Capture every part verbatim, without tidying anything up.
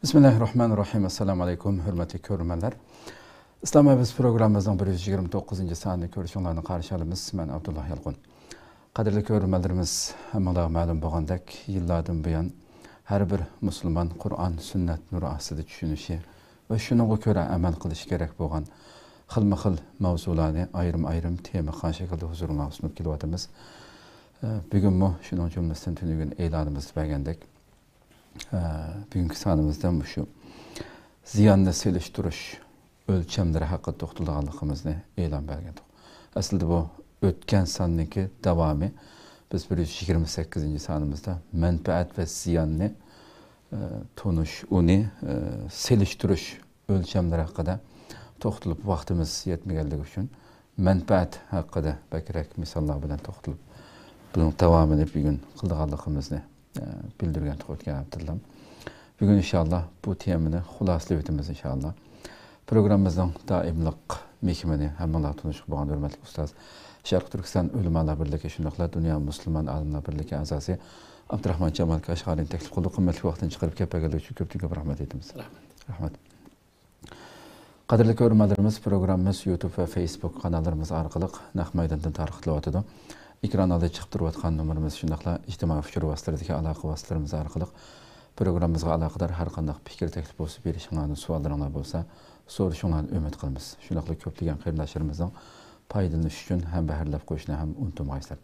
بىسمىللاھىررەھمانىررەھىم. ئەسسالامۇ ئەلەيكۇم، ھۆرمەتلىك كۆرۈرمەنلەر. ئىسلام ھەدىس پروگراممىمىزنىڭ بىر يۈز يىگىرمە توققۇزىنچى سانىنى كۆرۈشۈڭلارنى قارشى ئالىمىز. مەن ئابدۇللا يالقۇن. قەدىرلىك كۆرۈرمەنلىرىمىز، ھەممىڭلارغا مەلۇم بولغاندەك، يىللاردىن بۇيان ھەر بىر مۇسۇلمان قۇرئان، سۈننەت نۇرى ئاستىدا چۈشىنىشى ۋە شۇنىڭغا كۆرە ئەمەل قىلىشى كېرەك بولغان خىلمۇ خىل ماۋزۇلارنى ئايرىم-ئايرىم تېما قىلغان شەكىلدە ھۇزۇرۇڭلارغا سۇنۇپ كېلىۋاتىمىز. ئە، بۈگۈنمۇ شۇنىڭ جۈملىسىدىن تۈنۈگۈن ئېلانىمىزدا بەرگەندەك، ئە، بۈگۈنكى سانىمىزدا مۇشۇ زىياننى سېلىشتۇرۇش ئۆلچەملىرى ھەققىدە توختىلىدىغانلىقىمىزنى ئېلان بەرگەنتۇق. ئەسلىدە بۇ ئۆتكەن ساننىڭكى داۋامى. بىز بىر يۈز يىگىرمە سەككىزىنچى سانىمىزدا مەنپەئەت ۋە زىياننى، ئە، تونۇش، ئۇنى، ئە، سېلىشتۇرۇش ئۆلچەملىرى ھەققىدە توختىلىپ، ۋاقتىمىز يەتمىگەنلىكى ئۈچۈن مەنپەئەت ھەققىدە بەكرەك مىساللار بىلەن توختىلىپ، بۇنىڭ داۋامىنى بۈگۈن قىلىدىغانلىقىمىزنى، ئە، بىلدۈرگەنتۇق ئۆتكەن ھەپتىدىلا. بۈگۈن ئىنشاللا بۇ تېمىنى خۇلاسىلىۋېتىمىز ئىنشاللا. پروگراممىمىزنىڭ دائىملىق مېھمىنى، ھەممىڭلار تونۇشلۇق بولغان ھۆرمەتلىك ئۇستاز، شەرقىي تۈركىستان ئۆلىمالار بىرلىكى شۇنداقلا دۇنيا مۇسۇلمان ئالىملار بىرلىكى ئەزاسى ئابدۇراخمان جامال كاشغەرىنى تەكلىپ قىلدۇق. قىممەتلىك ۋاقتىنى چىقىرىپ كېلىپ بەرگەنلىكى ئۈچۈن كۆپتىن كۆپ رەھمەت ئېيتىمىز. رەھمەت. رەھمەت. قەدىرلىك كۆرۈرمەنلىرىمىز، پروگراممىمىز يۇتۇب ۋە فېيسبۇك قاناللىرىمىز ئارقىلىق نەق مەيداندىن تارقىتىلىۋاتىدۇ. ئېكران ئالدىدا چىقىپ تۇرۇۋاتقان نومۇرىمىز شۇنداقلا ئىجتىمائىي ئۇچۇر ۋاسىتىلىرىدىكى ئالاقە ۋاسىتىلىرىمىز ئارقىلىق پروگراممىمىزغا ئالاقىدار ھەر قانداق پىكىر، تەكلىپ بولسا بېرىشىڭلارنى، سوئاللىرىڭلار بولسا سورىشىڭلارنى ئۈمىد قىلىمىز. شۇنداقلا كۆپلىگەن قېرىنداشلىرىمىزنىڭ پايدىلىنىشى ئۈچۈن ھەمبەھىرلەپ قويۇشنى ھەم ئۇنتۇمىغايسىلەر.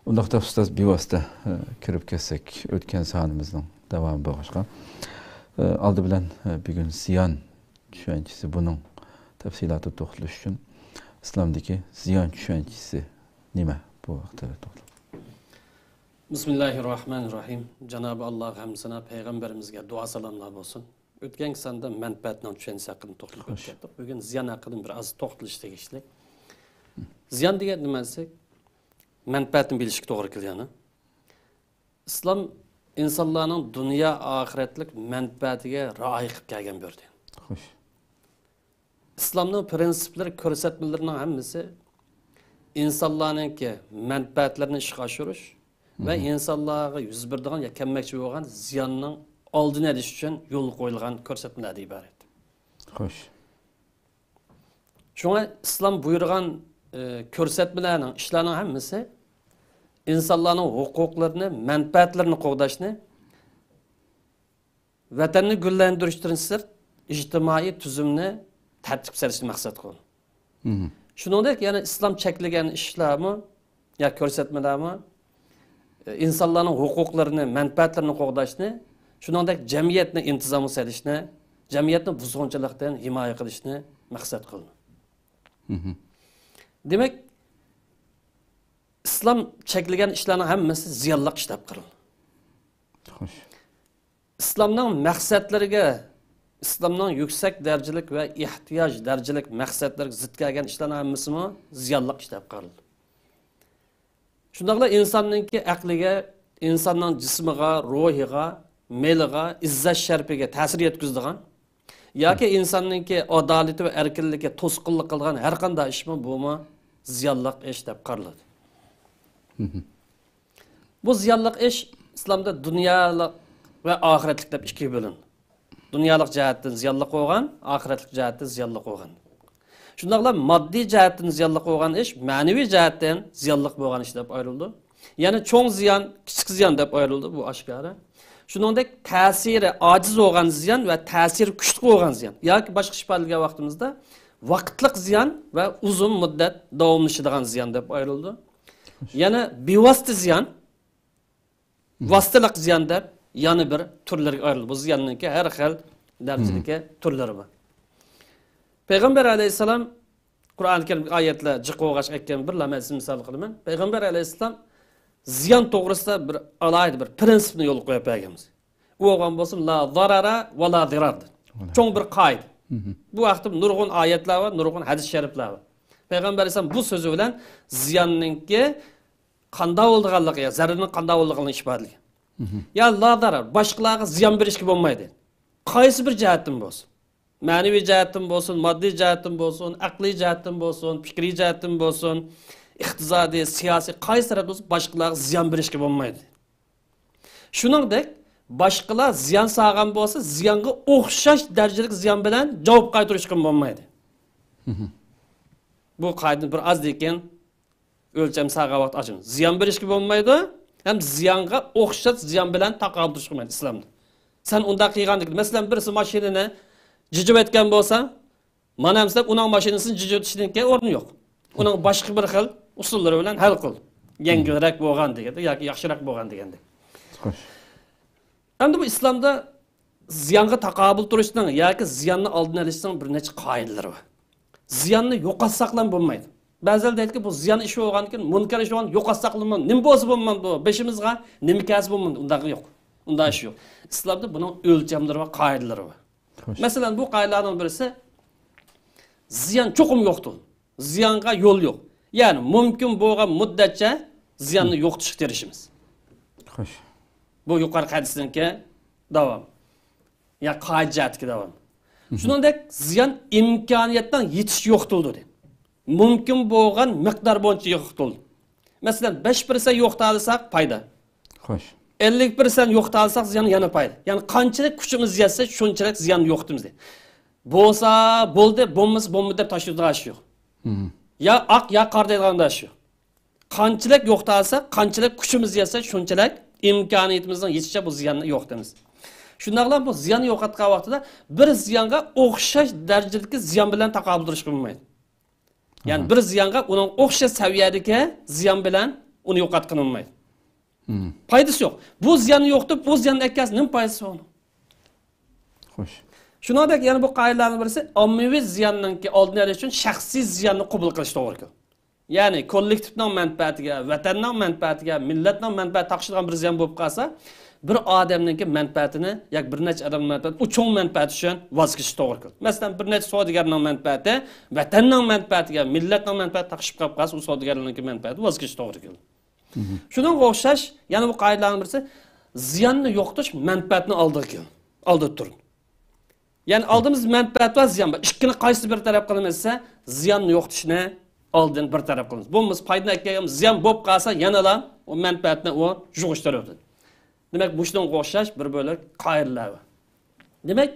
ئۇنداقتا ئۇستاز، بىۋاسىتە، ئە، كىرىپ كەتسەك، ئۆتكەن سانىمىزنىڭ داۋامى بولغاچقا، ئە، ئالدى بىلەن، ئە، بۈگۈن زىيان چۈشەنچىسى، بۇنىڭ تەپسىلاتىدا توختىلىش ئۈچۈن، ئىسلامدىكى زىيان چۈشەنچىسى نېمە؟ بۇ ھەقتە توختىلىڭ. بىسمىللاھىررەھمانىررەھىم. جانابى ئاللاغا ھەمدۇ سانا، پەيغەمبىرىمىزگە دۇئا سالاملار بولسۇن. ئۆتكەنكى ساندا مەنپەئەتنىڭ چۈشەنچىسى ھەققىدە توختىلىپ خوش. ئۆتۈپ كەتتۇق. بۈگۈن زىيان ھەققىدە بىر ئاز توختىلىش تېگىشلىك. زىيان دېگەن نېمە دېسەك، مەنپەئەتنى بىلىشكە توغرا كېلىدۇ. ئىسلام ئىنسانلارنىڭ دۇنيا ئاخىرەتلىك مەنپەئەتىگە رىئايە قىلىپ كەلگەن بىر دىن. خوش. ئىسلامنىڭ پىرىنسىپلىرى، كۆرسەتمىلىرىنىڭ ھەممىسى ئىنسانلارنىڭكى مەنپەئەتلىرىنى ئىشقا ئاشۇرۇش ۋە مم. ئىنسانلارغا يۈز بېرىدىغان يا كەلمەكچى بولغان زىياننىڭ ئالدىنى ئېلىش ئۈچۈن يولغا قويۇلغان كۆرسەتمىلەردىن ئىبارەت. خوش. شۇڭا ئىسلام بۇيرۇغان، ئى، كۆرسەتمىلەرنىڭ، ئىشلارنىڭ ھەممىسى ئىنسانلارنىڭ ھوقۇقلىرىنى، مەنپەئەتلىرىنى قوغداشنى، ۋەتەننى گۈللەندۈرۈشتىن سىرت، ئىجتىمائىي تۈزۈمنى تەرتىپكە سېلىشنى مەقسەت قىلىدۇ. مم. شۇنىڭدەك يەنە ئىسلام چەكلىگەن ئىشلارمۇ يا كۆرسەتمىلەرمۇ، ئى، ئىنسانلارنىڭ ھوقۇقلىرىنى، مەنپەئەتلىرىنى قوغداشنى، شۇنىڭدەك جەمئىيەتنى ئىنتىزامغا سېلىشنى، جەمئىيەتنى بۇزغۇنچىلىقتىن ھىمايە قىلىشنى مەقسەت قىلىدۇ. مم. دېمەك، ئىسلام چەكلىگەن ئىشلارنىڭ ھەممىسى زىيانلىق ئىش دەپ قارىلىدۇ. خوش. ئىسلامنىڭ مەقسەتلىرىگە، ئىسلامنىڭ يۈكسەك دەرىجىلىك ۋە ئېھتىياج دەرىجىلىك مەقسەتلىرىگە زىت كەلگەن ئىشلارنىڭ ھەممىسىمۇ زىيانلىق ئىش دەپ قارىلىدۇ. شۇنداقلا ئىنساننىڭكى ئەقلىگە، ئىنساننىڭ جىسمىغا، روھىغا، مېلىغا، ئىززەت شەرىپىگە تەسىر يەتكۈزىدىغان ياكى ئىنساننىڭكى ئادالىتى ۋە ئەركىنلىكىگە توسقۇنلۇق قىلىدىغان ھەر قانداق ئىشمۇ بۇمۇ زىيانلىق ئىش دەپ قارىلىدۇ. مم. بۇ زىيانلىق ئىش ئىسلامدا دۇنيالىق ۋە ئاخىرەتلىك دەپ ئىككىگە بۆلۈنىدۇ. دۇنيالىق جەھەتتىن زىيانلىق بولغان، ئاخىرەتلىك جەھەتتىن زىيانلىق بولغان. شۇنداقلا ماددىي جەھەتتىن زىيانلىق بولغان ئىش مەنىۋى جەھەتتىن زىيانلىق بولغان ئىش دەپ ئايرىلىدۇ. يەنى چوڭ زىيان، كىچىك زىيان دەپ ئايرىلىدۇ، بۇ ئاشكارا. شۇنىڭدەك تەسىرى ئاجىز بولغان زىيان ۋە تەسىرى كۈچلۈك بولغان زىيان ياكى باشقىچە ئىپادىلىگەن ۋاقتىمىزدا ۋاقىتلىق زىيان ۋە ئۇزۇن مۇددەت داۋاملىشىدىغان زىيان دەپ ئايرىلىدۇ. يەنە بىۋاسىتە زىيان، مم. ۋاسىتىلىق زىيان دەپ يەنە بىر تۈرلەرگە ئايرىلىدۇ. بۇ زىياننىڭكى ھەر خىل دەرىجىدىكى مم. تۈرلىرى بار. پەيغەمبەر ئەلەيھىسسالام قۇرئان كەرىمدىكى ئايەتلەر جىق بولغاچقا ئېيتقان بىر لامەزى مىسال قىلىمەن. پەيغەمبەر ئەلەيھىسسالام زىيان توغرىسىدا بىر ئالاھىدە بىر پرىنسىپنى يولغا قويۇپ بەرگەن. ئۇ بولغان بولسۇن، لا زارارا ۋە لا زىرار دېدى. چوڭ بىر قائىدە. مم. بۇ ھەقتە نۇرغۇن ئايەتلەر بار، نۇرغۇن ھەدىس شەرىپلەر بار. پەيغەمبەر ئەلەيھىسسالام بۇ سۆزى بىلەن زىياننىڭكى قانداق بولىدىغانلىقى، يا زەرىرىنىڭ قانداق بولىدىغانلىقىنى ئىپادىلىگەن. مم. يا لا زارار، باشقىلارغا زىيان بېرىشكە بولمايدۇ. قايسى بىر جەھەتتىن بولسۇن، مەنىۋى جەھەتتىن بولسۇن، ماددىي جەھەتتىن بولسۇن، ئەقلىي جەھەتتىن بولسۇن، پىكرىي جەھەتتىن بولسۇن، ئىقتىسادىي، سىياسىي، قايسى تەرەپتىن بولسۇن، باشقىلارغا زىيان بېرىشكە بولمايدۇ. شۇنىڭدەك باشقىلار زىيان سالغان بولسا، زىيانغا ئوخشاش دەرىجىلىك زىيان بىلەن جاۋاب قايتۇرۇشقا بولمايدۇ. بۇ قائىدىنى بىر ئاز لېكىن ئۆلچەم سالغان ۋاقىت ئاچىمىز. زىيان بېرىشكە بولمايدۇ، ھەم زىيانغا ئوخشاش زىيان بىلەن تاقابىل تۇرۇشقا بولمايدۇ ئىسلامدا. سەن ئۇنداق قىلغاندىكىن، مەسىلەن، بىرسى ماشىنىنى جىجىۋەتكەن بولسا، مانا ئەمسە ئۇنىڭ ماشىنىسىنى جىجىۋېتىشنىڭكى ئورنى يوق. ئۇنىڭ باشقا بىر خىل ئۇسۇللىرى بىلەن ھەل قىل. يەڭگىلرەك بولغان دېگەندەك ياكى ياخشىراق بولغان دېگەندەك. خوش. ئەمدى بۇ ئىسلامدا زىيانغا تاقابىل تۇرۇشنىڭ ياكى زىياننى ئالدىنى ئېلىشنىڭ بىر نەچچە قائىدىلىرى بار. زىياننى يوقاتساقلا بولمايدۇ. بەزىلەر دەيدىكى، بۇ زىيان ئىش بولغاندىكىن، مۇنكەر ئىش بولغان، يوقاتساقلا بولمايدۇ. نېمە بولسا بولمامدۇ، بېشىمىزغا نېمە كەلسە بولمامدۇ، ئۇنداق يوق. ئۇنداق ئىش يوق. ئىسلامدا بۇنىڭ ئۆلچەملىرى ۋە قائىدىلىرى بار. خوش. مەسىلەن، بۇ قائىدىلەرنىڭ بىرسى، زىيان چوقۇم يوقتۇر. زىيانغا يول يوق. يەنى مۇمكىن بولغان مۇددەتچە زىياننى يوقىتىشقا تىرىشىمىز. خوش. بۇ يۇقىرىقى ھەدىسنىڭكى داۋامى. يا قائىدە جەھەتتىكى داۋامى. شۇنىڭدەك زىيان ئىمكانىيەتنىڭ يېتىشىچە يوقىتىلىدۇ دېدى. مۇمكىن بولغان مىقدار بويىچە يوقىتىلىدۇ. مەسىلەن، بەش پىرسەنت يوقىتالىساق پايدا. خوش. ئەللىك پىرسەنت يوقىتالىساق زىيان يەنە پايدا. يەنى قانچىلىك كۈچىمىز يەتسە شۇنچىلىك زىياننى يوقىتىمىز دېدى. بولسا بولدى، بولمىسا بولمىدى دەپ تاشلىۋېتىدىغان ئىش يوق. يا ئاق يا قارا دەيدىغان ئىش يوق. قانچىلىك يوقىتالساق، قانچىلىك كۈچىمىز يەتسە شۇنچىلىك ئىمكانىيىتىمىزنىڭ يېتىشىچە بۇ زىياننى يوقىتىمىز. شۇنداقلا بۇ زىياننى يوقاتقان ۋاقتىدا بىر زىيانغا ئوخشاش دەرىجىدىكى زىيان بىلەن تاقابىل تۇرۇشقا بولمايدۇ. يەنى بىر زىيانغا ئۇنىڭ ئوخشاش سەۋىيەدىكى زىيان بىلەن ئۇنى يوقاتقىلى بولمايدۇ. پايدىسى يوق. بۇ زىياننى يوقىتىپ، ئۇ زىياننى ئەكەلسە نېمە پايدىسى بار ئۇنىڭ؟ خوش. شۇنىڭدەك يەنە بۇ قائىدىلەرنىڭ بىرسى، ئاممىۋى زىياننىڭكى ئالدىنى ئېلىش ئۈچۈن شەخسىي زىياننى قوبۇل قىلىش توغرا كېلىدۇ. يەنى كوللېكتىپنىڭ مەنپەئەتىگە، ۋەتەننىڭ مەنپەئەتىگە، مىللەتنىڭ مەنپەئەتىگە تاقىشىدىغان بىر زىيان بولۇپ قالسا، بىر ئادەمنىڭكى مەنپەئەتىنى ياكى بىر نەچچە ئادەمنىڭ مەنپەئەتى، ئۇ چوڭ مەنپەئەت ئۈچۈن ۋاز كېچىش توغرا كېلىدۇ. مەسىلەن، بىر نەچچە سودىگەرنىڭ مەنپەئەتى ۋەتەننىڭ مەنپەئەتىگە، مىللەتنىڭ مەنپەئەتى تاقىشىپ قاپ قالسا، ئۇ سودىگەرنىڭكى مەنپەئەتى ۋاز كېچىش توغرا كېلىدۇ. شۇنىڭغا ئوخشاش يەنە بۇ قائىدىلەرنىڭ بىرسى، زىياننى يوقىتىش مەنپەئەتنى ئالدىغا كېلىدۇ، ئالدىدا تۇرىدۇ. يەنى ئالدىمىزدا مەنپەئەت بار، زىيان بار. ئىككىنى قايسىنى بىر تەرەپ قىلىمىز دېسە، زىياننى يوقىتىشنى ئالدىن بىر تەرەپ قىلىمىز. بولمىسا پايدىنى ئەكەلگەن زىيان بولۇپ قالسا يەنىلا ئۇ مەنپەئەتنى ئۇ يۇغۇشتۇرۇۋېتىدۇ. دېمەك، مۇشۇنىڭغا ئوخشاش بىر بۆلەك قائىدىلەر بار. دېمەك،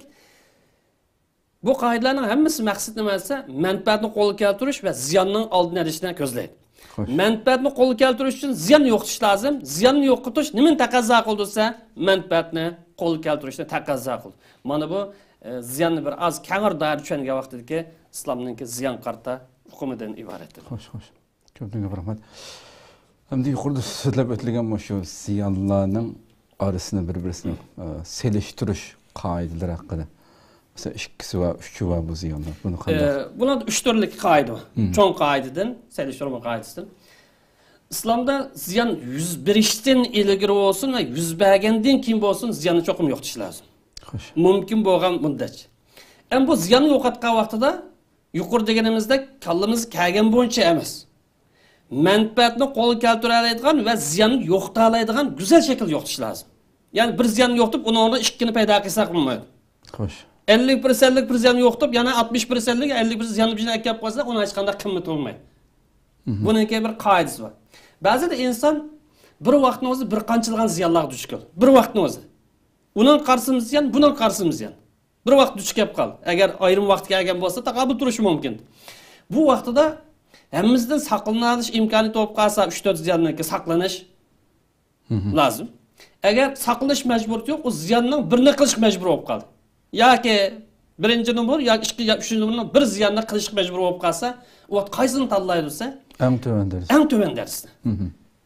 بۇ قائىدىلەرنىڭ ھەممىسى مەقسىتى نېمە دېسە، مەنپەئەتنى قولغا كەلتۈرۈش ۋە زىياننىڭ ئالدىنى ئېلىشنى كۆزلەيدۇ. خوش. مەنپەئەتنى قولغا كەلتۈرۈش ئۈچۈن زىياننى يوقىتىش لازىم. زىياننى يوقىتىش نېمىنى تەقەززا قىلىدۇ دېسە، مەنپەئەتنى قولغا كەلتۈرۈشنى تەقەززا قىلىدۇ. مانا بۇ، ئە، زىياننى بىر ئاز كەڭرى دائىرىدە چۈشەنگەن ۋاقتىدىكى ئىسلامنىڭكى زىيان قارىتا ئۇقۇمىدىن ئىبارەت. خوش، خوش. كۆپتىن كۆپ رەھمەت. ئەمدى يۇقىرىدا سۆزلەپ ئۆتۈلگەن مۇشۇ زىيانلارنىڭ ئارىسىنى بىر-بىرسىنى، ئە، سېلىشتۇرۇش قائىدىلىرى ھەققىدە. مەسىلەن، ئىككىسى بار، ئۈچى بار بۇ زىيانلار. بۇنى قانداق؟ ئە، بۇلاردا ئۈچ تۈرلۈك قائىدە بار. چوڭ قائىدىدىن، سېلىشتۇرما قائىدىسىدىن. ئىسلامدا زىيان يۈز بېرىشتىن ئىلگىرى بولسۇن ۋە يۈز بەرگەندىن كېيىن بولسۇن، زىياننى چوقۇم يوقىتىش لازىم. خوش. مۇمكىن بولغان مۇددەتچە. ئەمما بۇ زىياننى يوقاتقان ۋاقتىدا يۇقىرى دېگىنىمىزدەك كاللىمىزغا كەلگەن بويىچە ئەمەس. مەنپەئەتنى قولغا كەلتۈرەلەيدىغان ۋە زىياننى يوقىتالايدىغان گۈزەل شەكىلدە يوقىتىش لازىم. يەنى بىر زىياننى يوقىتىپ، ئۇنىڭ ئورنىدا ئىككىنى پەيدا قىلساق بولمايدۇ. خوش. ئەللىك پىرسەنتلىك بىر زىياننى يوقىتىپ، يەنە ئاتمىش پىرسەنتلىك، ئەللىك پىرسەنت زىياننى بىر ئەكەپ قويسا، ئۇنىڭ ھېچقانداق قىممىتى بولمايدۇ. بۇنىڭكى بىر قائىدىسى بار. بەزىدە ئىنسان بىر ۋاقىتنىڭ ئۆزىدە بىر قانچىلىغان زىيانلارغا دۇچ كېلىدۇ. بىر ۋاقىتنىڭ ئۆزىدە. ئۇنىڭ قارىسىمۇ زىيان، بۇنىڭ قارىسىمۇ زىيان. بىر ۋاقىت دۇچ كەپ قال. ئەگەر ئايرىم ۋاقىت كەلگەن بولسا، تاقابىل تۇرۇشى مۇمكىن. بۇ ۋاقتىدا ھەممىسىدىن ساقلىنىش ئىمكانىيىتى بولۇپ قالسا، ئۈچ تۆت زىياننىڭكى ساقلىنىش لازىم. ئەگەر ساقلىنىش مەجبۇرىيىتى يوق، ئۇ زىياننىڭ بىرىنى قىلىشقا مەجبۇر بولۇپ قالدى. ياكى بىرىنچى نومۇر ياكى ئىككى يا ئۈچىنچى نومۇرنىڭ بىر زىياننى قىلىشقا مەجبۇر بولۇپ قالسا، ئۇ ۋاقىت قايسىنى تاللايدۇ دېسە، ئەڭ تۆۋەن دەرىجە. ئەڭ تۆۋەن دەرىجىسىنى.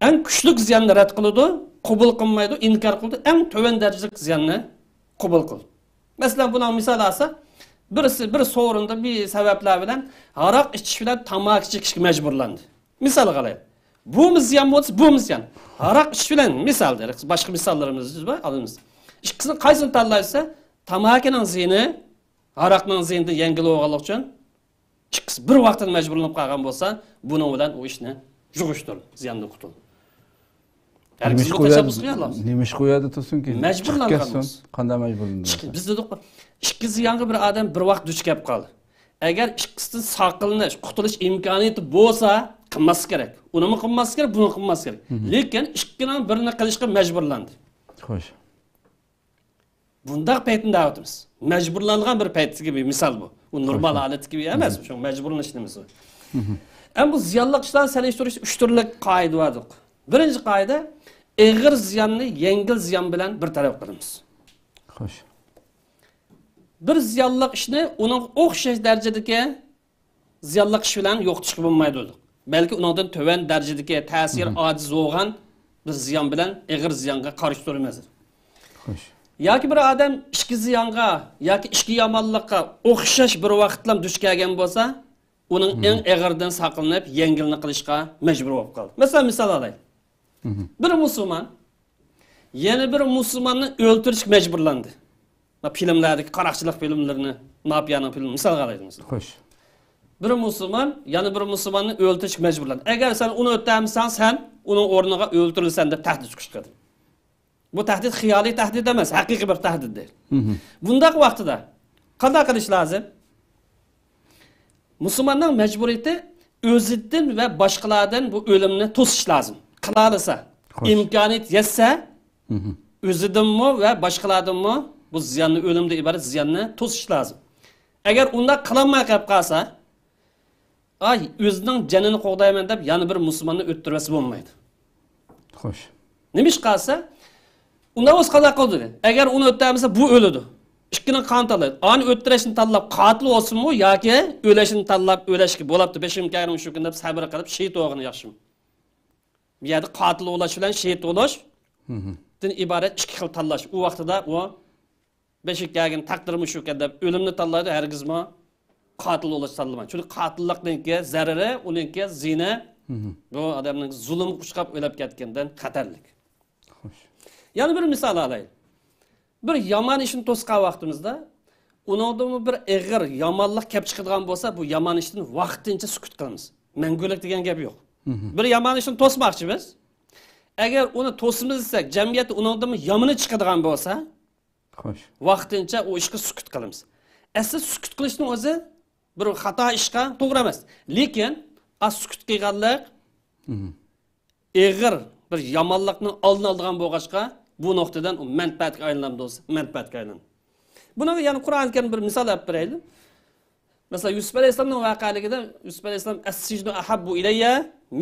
ئەڭ كۈچلۈك زىياننى رەت قىلىدۇ، قوبۇل قىلمايدۇ، ئىنكار قىلىدۇ، ئەڭ تۆۋەن دەرىجىلىك زىياننى قوبۇل قىلىدۇ. مەسىلەن، بۇنىڭ مىسال ئالسا، بىرسى بىر سورۇندا بىر سەۋەبلەر بىلەن ھاراق ئىچىش بىلەن تاماكا چېكىشكە مەجبۇرلاندى. مىسالغا ئالايلى. بۇمۇ زىيان بولسا، بۇمۇ زىيان. ھاراق ئىچىش بىلەن، مىسال دېيىلىك، باشقا مىساللىرىمىز بار، ئالىمىز. ئىككىسىنى قايسىنى تاللايسا، تاماكىنىڭ زىيىنى ھاراقنىڭ زىيىنىدىن يەڭگىل بولغانلىقى ئۈچۈن، ئىككىسى بىر ۋاقىتتا مەجبۇرلىنىپ قالغان بولسا، بۇنىڭ بىلەن ئۇ ئىشنى يۇغۇشتۇر، زىياندىن قۇتۇل. ھەرگىز نېمىشقا بۇ ئۇ يەردە، تەشەببۇس قىلالمايمىز. نېمىشقا ئۇ يەردە تۇرسۇنكى؟ مەجبۇرلانغان چىقىپ كەتسۇن. بولسا. قانداق مەجبۇرلىنىدۇ؟ چىق-، بىز دېدۇققۇ، ئىككى زىيانغا بىر ئادەم بىر ۋاقىت دۇچ كەپ قالدى. ئەگەر ئىككىسىدىن ساقلىنىش، قۇتۇلۇش ئىمكانىيىتى بولسا، قىلماسلىق كېرەك. ئۇنىمۇ قىلماسلىق كېرەك، بۇنى قىلماسلىق كېرەك. لېكىن ئىككىنىڭ بىرىنى قىلىشقا مەجبۇرلاندى. خوش. بۇنداق پەيتنى دەۋاتىمىز. مەجبۇرلانغان بىر پەيتتىكى بىر مىسال بۇ. ئۇ نورمال ھالەتتىكى ئەمەس، شۇ مەجبۇرلىنىش نېمىسى. ئەمما بۇ زىيانلىق ئىشلارنى سېلىشتۇرۇشتا ئۈچ تۈرلۈك قائىدە باردۇق. بىرىنچى قائىدە، ئېغىر زىياننى يەڭگىل زىيان بىلەن بىر تەرەپ قىلىمىز. خوش. بىر زىيانلىق ئىشنى ئۇنىڭغا ئوخشاش دەرىجىدىكى زىيانلىق ئىش بىلەن يوقىتىشقا بولمايدۇ. بەلكى ئۇنىڭدىن تۆۋەن دەرىجىدىكى تەسىر ئاجىز بولغان بىر زىيان بىلەن ئېغىر زىيانغا قارشى تۇرىمىز. خوش. ياكى بىر ئادەم ئىككى زىيانغا ياكى ئىككى يامانلىققا ئوخشاش بىر ۋاقىتلا دۇچ كەلگەن بولسا، ئۇنىڭ ئەڭ ئېغىرىدىن ساقلىنىپ، يەڭگىلنى قىلىشقا مەجبۇر بولۇپ قالدى. مەسىلەن، مىسال ئالايلى. بىر مۇسۇلمان يەنە بىر مۇسۇلماننى ئۆلتۈرۈشكە مەجبۇرلاندى. مانا فىلىملەردىكى قاراقچىلىق فىلىملىرىنى، مافىيانىڭ فىلىمى مىسالغا ئالايلى مىسال. خوش. بىر مۇسۇلمان يەنە بىر مۇسۇلماننى ئۆلتۈرۈشكە مەجبۇرلاندى. ئەگەر سەن ئۇنى ئۆلتۈرمىسەڭ، سەن ئۇنىڭ ئورنىغا ئۆلتۈرۈلىسەن دەپ تەھدىت چىقىرىدۇ. بۇ تەھدىت خىيالىي تەھدىت ئەمەس، ھەقىقىي بىر تەھدىت دەيدۇ. بۇنداق ۋاقتىدا قانداق قىلىش لازىم؟ مۇسۇلماننىڭ مەجبۇرىيىتى ئۆزىدىن ۋە باشقىلاردىن بۇ ئۆلۈمنى توسۇش لازىم. قىلالىسا، خوش. ئىمكانىيەت يەتسە، ئۆزىدىنمۇ ۋە باشقىلاردىنمۇ بۇ زىياننى، ئۆلۈمدىن ئىبارەت زىياننى توسۇش لازىم. ئەگەر ئۇنداق قىلالماي قېلىپ قالسا، ئاي، ئۆزىنىڭ جېنىنى قوغدايمەن دەپ يەنە بىر مۇسۇلماننى ئۆلتۈرۈۋەتسە بولمايدۇ. خوش. نېمىشقا دېسە، ئۇنداق بولسا قانداق قىلىدۇ؟ ئەگەر ئۇنى ئۆلتۈرمىسە، بۇ ئۆلىدۇ. ئىككىنىڭ قانى تاللايدۇ. ئانى ئۆلتۈرۈشنى تاللاپ قاتىل بولسۇنمۇ ياكى ئۆلۈشنى تاللاپ ئۆلۈشكە بولاپتۇ، بېشىم كەلگەن مۇشۇ كۈن دەپ سەبرى قىلىپ شېھىت بولغىنى ياخشىمۇ؟ بۇ يەردە قاتىل بولۇش بىلەن شېھىت بولۇشتىن ئىبارەت ئىككى خىل تاللاش. ئۇ ۋاقتىدا ئۇ بېشىغا كەلگەن تەقدىر مۇشۇكەن دەپ ئۆلۈمنى تاللايدۇ، ھەرگىزمۇ قاتىل بولۇشنى تاللىمايدۇ. چۈنكى قاتىللىقنىڭكى زەرىرى، ئۇنىڭكى زىيىنى، بۇ ئادەمنىڭ زۇلۇمغا ئۇچراپ ئۆلۈپ كەتكەندىن خەتەرلىك. خوش. يەنە بىر مىسال ئالايلى. بىر يامان ئىشنى توسقان ۋاقتىمىزدا، ئۇنىڭدىنمۇ بىر ئېغىر يامانلىق كەپ چىقىدىغان بولسا، بۇ يامان ئىشتىن ۋاقتىنچە سۈكۈت قىلىمىز. مەڭگۈلۈك دېگەن گەپ يوق. بىر يامان ئىشنى توسماقچىمىز. ئەگەر ئۇنى توسىمىز دېسەك، جەمئىيەتتە ئۇنىڭدىنمۇ يامىنى چىقىدىغان بولسا، خوش. ۋاقتىنچە ئۇ ئىشقا سۈكۈت قىلىمىز. ئەسلى سۈكۈت قىلىشنىڭ ئۆزى بىر خاتا ئىشقا توغرا ئەمەس. لېكىن ئاز سۈكۈت قىلغانلىق ئېغىر بىر يامانلىقنىڭ ئالدىنى ئالىدىغان بولغاچقا، بۇ نۇقتىدىن ئۇ مەنپەئەتكە ئايلىنىدۇ، مەنپەئەتكە ئايلىنىدۇ. بۇنىڭغا يەنە قۇرئان كەرىم بىر مىسال ئېلىپ بېرەيلى. مەسىلەن، يۈسۈپ ئەلەيھىسسالامنىڭ ۋەقەلىكىدە يۈسۈپ ئەلەيھىسسالام، «ئەسسىجنۇ ئەھەببۇ ئىلەييە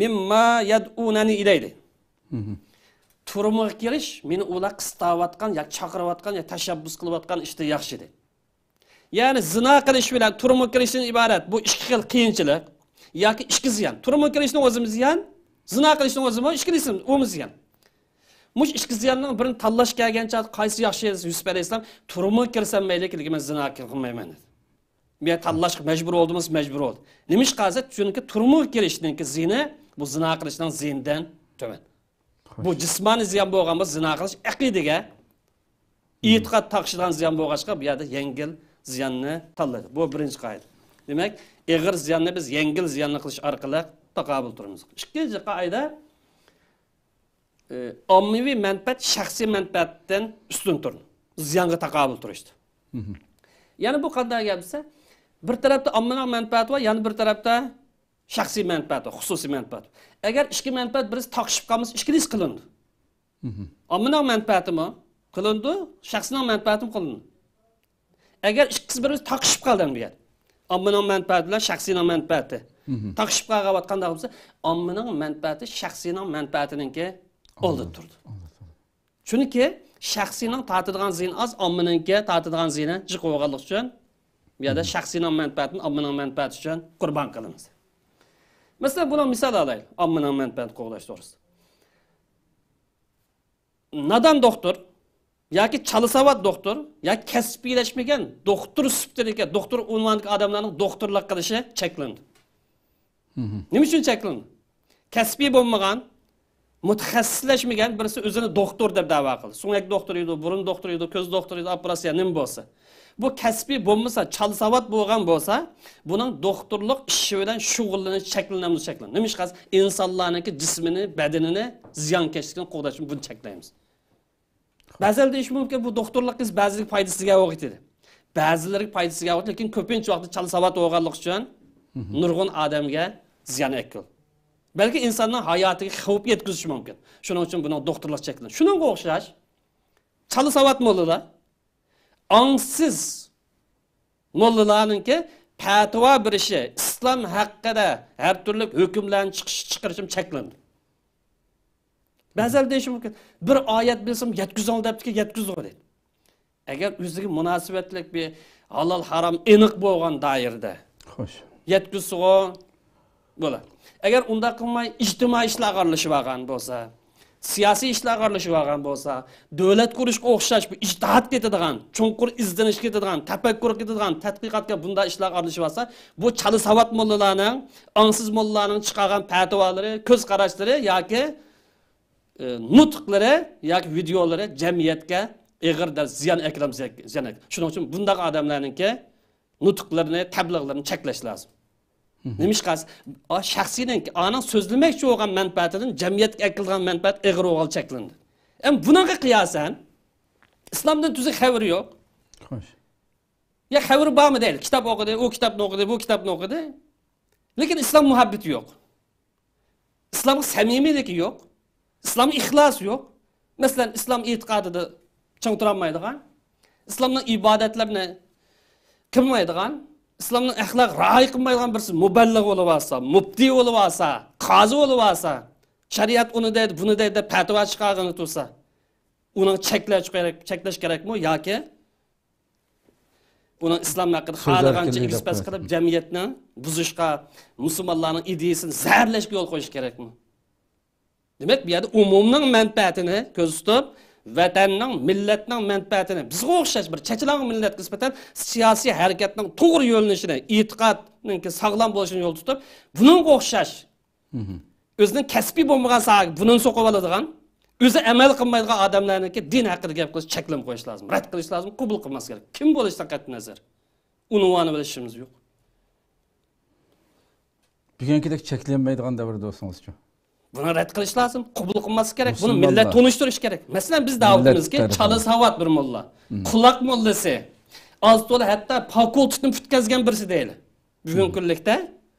مىمما يەدئۇنەنى ئىلەيھى» دەيدۇ. تۈرمىگە كىرىش مېنى ئۇلار قىستاۋاتقان ياكى چاقىرىۋاتقان ياكى تەشەببۇس قىلىۋاتقان ئىشتىن ياخشى دەيدۇ. يەنى زىنا قىلىش بىلەن تۈرمىگە كىرىشتىن ئىبارەت بۇ ئىككى خىل قىيىنچىلىق ياكى ئىككى زىيان. تۈرمىگە كىرىشنىڭ ئۆزىمۇ زىيان، زىنا قىلىشنىڭ ئۆزىمۇ ئىككىلىسى ئۇمۇ زىيان. مۇشۇ ئىككى زىياننىڭ بىرىنى تاللاش كەلگەن چاغدا قايسى ياخشى دېسە، يۈسۈپ ئەلەيھىسسالام، «تۈرمىگە كىرسەم مەيلى، لېكىن مەن زىنا قىلمايمەن» دېدى. بۇ يەردە تاللاشقا مەجبۇر بولدىمىز، مەجبۇر بولدى. نېمىشقا دېسە، چۈنكى تۈرمىگە كىرىشنىڭكى زىيىنى بۇ زىنا قىلىشنىڭ زىيىنىدىن تۆۋەن. بۇ جىسمانىي زىيان بولغان بولسا، زىنا قىلىش ئەقىدىگە، ئېتىقاد تاقىشىدىغان زىيان بولغاچقا، بۇ يەردە يەڭگىل زىياننى تاللىدى. بۇ بىرىنچى قائىدە. دېمەك، ئېغىر زىياننى بىز يەڭگىل زىياننى قىلىش ئارقىلىق تاقابىل تۇرىمىز. ئىككىنچى قائىدە، ئاممىۋى مەنپەئەت شەخسىي مەنپەئەتتىن ئۈستۈن تۇرىدۇ. زىيانغا تاقابىل تۇرۇشتا. يەنى بۇ قانداق گەپ دېسە، بىر تەرەپتە ئاممىنىڭ مەنپەئەتى بار، يەنە بىر تەرەپتە شەخسىي مەنپەئەت بار، خۇسۇسىي مەنپەئەت بار. ئەگەر ئىككى مەنپەئەت بىرسى تاقىشىپ قالمىسا، ئىككىلىسى قىلىنىدۇ. ئاممىنىڭ مەنپەئەتىمۇ قىلىنىدۇ، شەخسنىڭ مەنپەئەتىمۇ قىلىنىدۇ. ئەگەر ئىككىسى بىر-بىرى تاقىشىپ قالدى بۇ يەردە. ئاممىنىڭ مەنپەئەتى بىلەن شەخسىينىڭ مەنپەئەتى تاقىشىپ قالغان ۋاقىت قانداق بولسا، ئاممىنىڭ مەنپەئەتى شەخسىينىڭ مەنپەئەتىنىڭكى ئالدىدا تۇرىدۇ. چۈنكى شەخسىينىڭ تارتىدىغان زىيىنى ئاز، ئاممىنىڭكى تارتىدىغان زىيىنى جىق بولغانلىقى ئۈچۈن، بۇ يەردە شەخسىينىڭ مەنپەئەتىنى ئاممىنىڭ مەنپەئەتى ئۈچۈن قۇربان قىلىمىز. مەسىلەن، بۇنىڭ مىسال ئالايلى، ئاممىنىڭ مەنپەئەتىنى قوغداش توغرىسىدا. نادان دوختۇر ياكى چالا ساۋات دوختۇر ياكى كەسپىيلەشمىگەن دوختۇر سۈپىتىدىكى، دوختۇر ئۇنۋانىدىكى ئادەملەرنىڭ دوختۇرلۇق قىلىشى چەكلىنىدۇ. نېمە ئۈچۈن چەكلىنىدۇ؟ كەسپىي بولمىغان، مۇتەخەسسىسلەشمىگەن بىرسى ئۆزىنى دوختۇر دەپ دەۋا قىلدى. سۆڭەك دوختۇرى ئىدى، بۇرۇن دوختۇرى ئىدى، كۆز دوختۇرى ئىدى، ئوپېراتسىيە نېمە بولسا. بۇ كەسپىي بولمىسا، چالا ساۋات بولغان بولسا، بۇنىڭ دوختۇرلۇق ئىشى بىلەن شۇغۇللىنىش چەكلىنەمدۇ؟ چەكلىنىدۇ. نېمىشقا؟ ئىنسانلارنىڭكى جىسمىنى، بەدىنىنى زىيانكەشلىكتىن قوغداش ئۈچۈن بۇنى چەكلەيمىز. بەزىلەر دېيىشى مۇمكىن، بۇ دوختۇرلۇق قىلىش بەزىلەرگە پايدىسىز كەلگەن ۋاقىت ئىدى. بەزىلەرگە پايدىسىز كەلگەن ۋاقىت، لېكىن كۆپىنچە ۋاقىتتا چالا ساۋات بولغانلىقى ئۈچۈن، نۇرغۇن ئادەمگە زىيان ئەكىل. بەلكى ئىنساننىڭ ھاياتىغا خەۋپ يەتكۈزۈشى مۇمكىن. شۇنىڭ ئۈچۈن بۇنىڭ دوختۇرلۇق چەكلىنىدۇ. شۇنىڭغا ئوخشاش، چالا ساۋات موللىلار ئاڭسىز موللىلارنىڭكى پەتىۋا بېرىشى، ئىسلام ھەققىدە ھەر تۈرلۈك ھۆكۈملەرنى چىقىش، چىقىرىشىمۇ چەكلىنىدۇ. بەزىلەر دېيىشى مۇمكىن، بىر ئايەت بىلسىمۇ يەتكۈزۈڭ دەپتىكەن، يەتكۈزدىغۇ دەيدۇ. ئەگەر ئۆزىگە مۇناسىۋەتلىك بىر ھالال ھارام ئېنىق بولغان دائىرىدە خوش. يەتكۈزسىغۇ بولار. ئەگەر ئۇنداق قىلماي، ئىجتىمائىي ئىشلارغا ئارىلىشىۋالغان بولسا، سىياسىي ئىشلارغا ئارىلىشىۋالغان بولسا، دۆلەت قۇرۇشقا ئوخشاش بىر ئىجتىھات كېتىدىغان، چوڭقۇر ئىزدىنىش كېتىدىغان، تەپەككۇر كېتىدىغان، تەتقىقاتقا، بۇنداق ئىشلارغا ئارىلىشىۋالسا، بۇ چالا ساۋات موللىلارنىڭ، ئاڭسىز موللىلارنىڭ چىقارغان پەتىۋالىرى، كۆز قاراشلىرى ياكى ئى، نۇتۇقلىرى ياكى ۋىدېئولىرى جەمئىيەتكە ئېغىر دەر-، زىيان ئەكېلەمسە، زىيان ئەك-، شۇنىڭ ئۈچۈن بۇنداق ئادەملەرنىڭكى نۇتۇقلىرىنى، تەبلىغلىرىنى چەكلەش لازىم. مم. نېمىشقا؟ ئا، شەخسىينىڭكى، ئانىڭ سۆزلىمەكچى بولغان مەنپەئەتىدىن جەمئىيەتكە ئەكېلىدىغان مەنپەئەت ئېغىر بولغىلى چەكلىنىدۇ. ئەمما بۇنىڭغا قىياسەن، ئىسلامدىن تۈزۈك خەۋىرى يوق. خوش. يا خەۋىرى بارمۇ دەيلى. كىتاب ئوقۇدى، ئۇ كىتابنى ئوقۇدى، بۇ كىتابنى ئوقۇدى. لېكىن ئىسلام مۇھەببىتى يوق. ئىسلامغا سەمىمىيلىكى يوق. ئىسلامغا ئىخلاسى يوق. مەسىلەن، ئىسلام ئېتىقادىدا چىڭ تۇرالمايدىغان، ئىسلامنىڭ ئىبادەتلىرىنى قىلمايدىغان، ئىسلامنىڭ ئەخلاق رىئايە قىلمايدىغان بىرسى مۇبەللىغ بولۇۋالسا، مۇپتى بولۇۋالسا، قازى بولۇۋالسا، شەرىئەت ئۇنى دەيدۇ، بۇنى دەيدۇ دەپ پەتىۋا چىقارغىنى تۇرسا، ئۇنىڭ چەكلەش كېرەك، چەكلەش كېرەكمۇ ياكى ئۇنىڭ ئىسلام ھەققىدە سۆز خالىغانچە ئەركىنلىكى ئېگىز دەپ پەس قويۇش. قىلىپ، جەمئىيەتنى بۇزۇشقا، مۇسۇلمانلارنىڭ ئىدىيىسىنى زەھەرلەشكە يول قويۇش كېرەكمۇ؟ دېمەك، بۇ يەردە ئومۇمنىڭ مەنپەئەتىنى كۆزدە تۇتۇپ، ۋەتەننىڭ، مىللەتنىڭ مەنپەئەتىنى، بىزگە ئوخشاش بىر چېچىلاڭغۇ مىللەتكە نىسبەتەن سىياسىي ھەرىكەتنىڭ توغرا يۆنىلىشىنى، ئېتىقادنىڭكى ساغلام بولۇشىنى يول تۇتۇپ، بۇنىڭغا ئوخشاش مم. ئۆزىنىڭ كەسپىي بولمىغان ساھەگە بۇرنىنى سوقۇۋالىدىغان، ئۆزى ئەمەل قىلمايدىغان ئادەملەرنىڭكى دىن ھەققىدە گەپ قىلىش، چەكلىمە قويۇش لازىم، رەت قىلىش لازىم، قوبۇل قىلماسلىق كېرەك. كىم بولۇشىدىن قەتئىينەزەر، ئۇنۋانى بىلەن ئىشىمىز يوق. بۈگۈنكىدەك چەكلەنمەيدىغان دەۋردە بولسىڭىزچۇ؟ بۇنى رەت قىلىش لازىم، قوبۇل قىلماسلىق كېرەك. بۇنى مۇسۇلمانلار. مىللەت تونۇشتۇرۇش كېرەك. مەسىلەن، بىز مىللەت دەۋىتىمىزكى، تەرىپىدىن. چالا ساۋات بىر موللا، مم. قۇلاق موللىسى، ئاز تولا ھەتتا پاكولتېتنى پۈتكەزگەن بىرسى دەيلى. بۈگۈنكى كۈنلۈكتە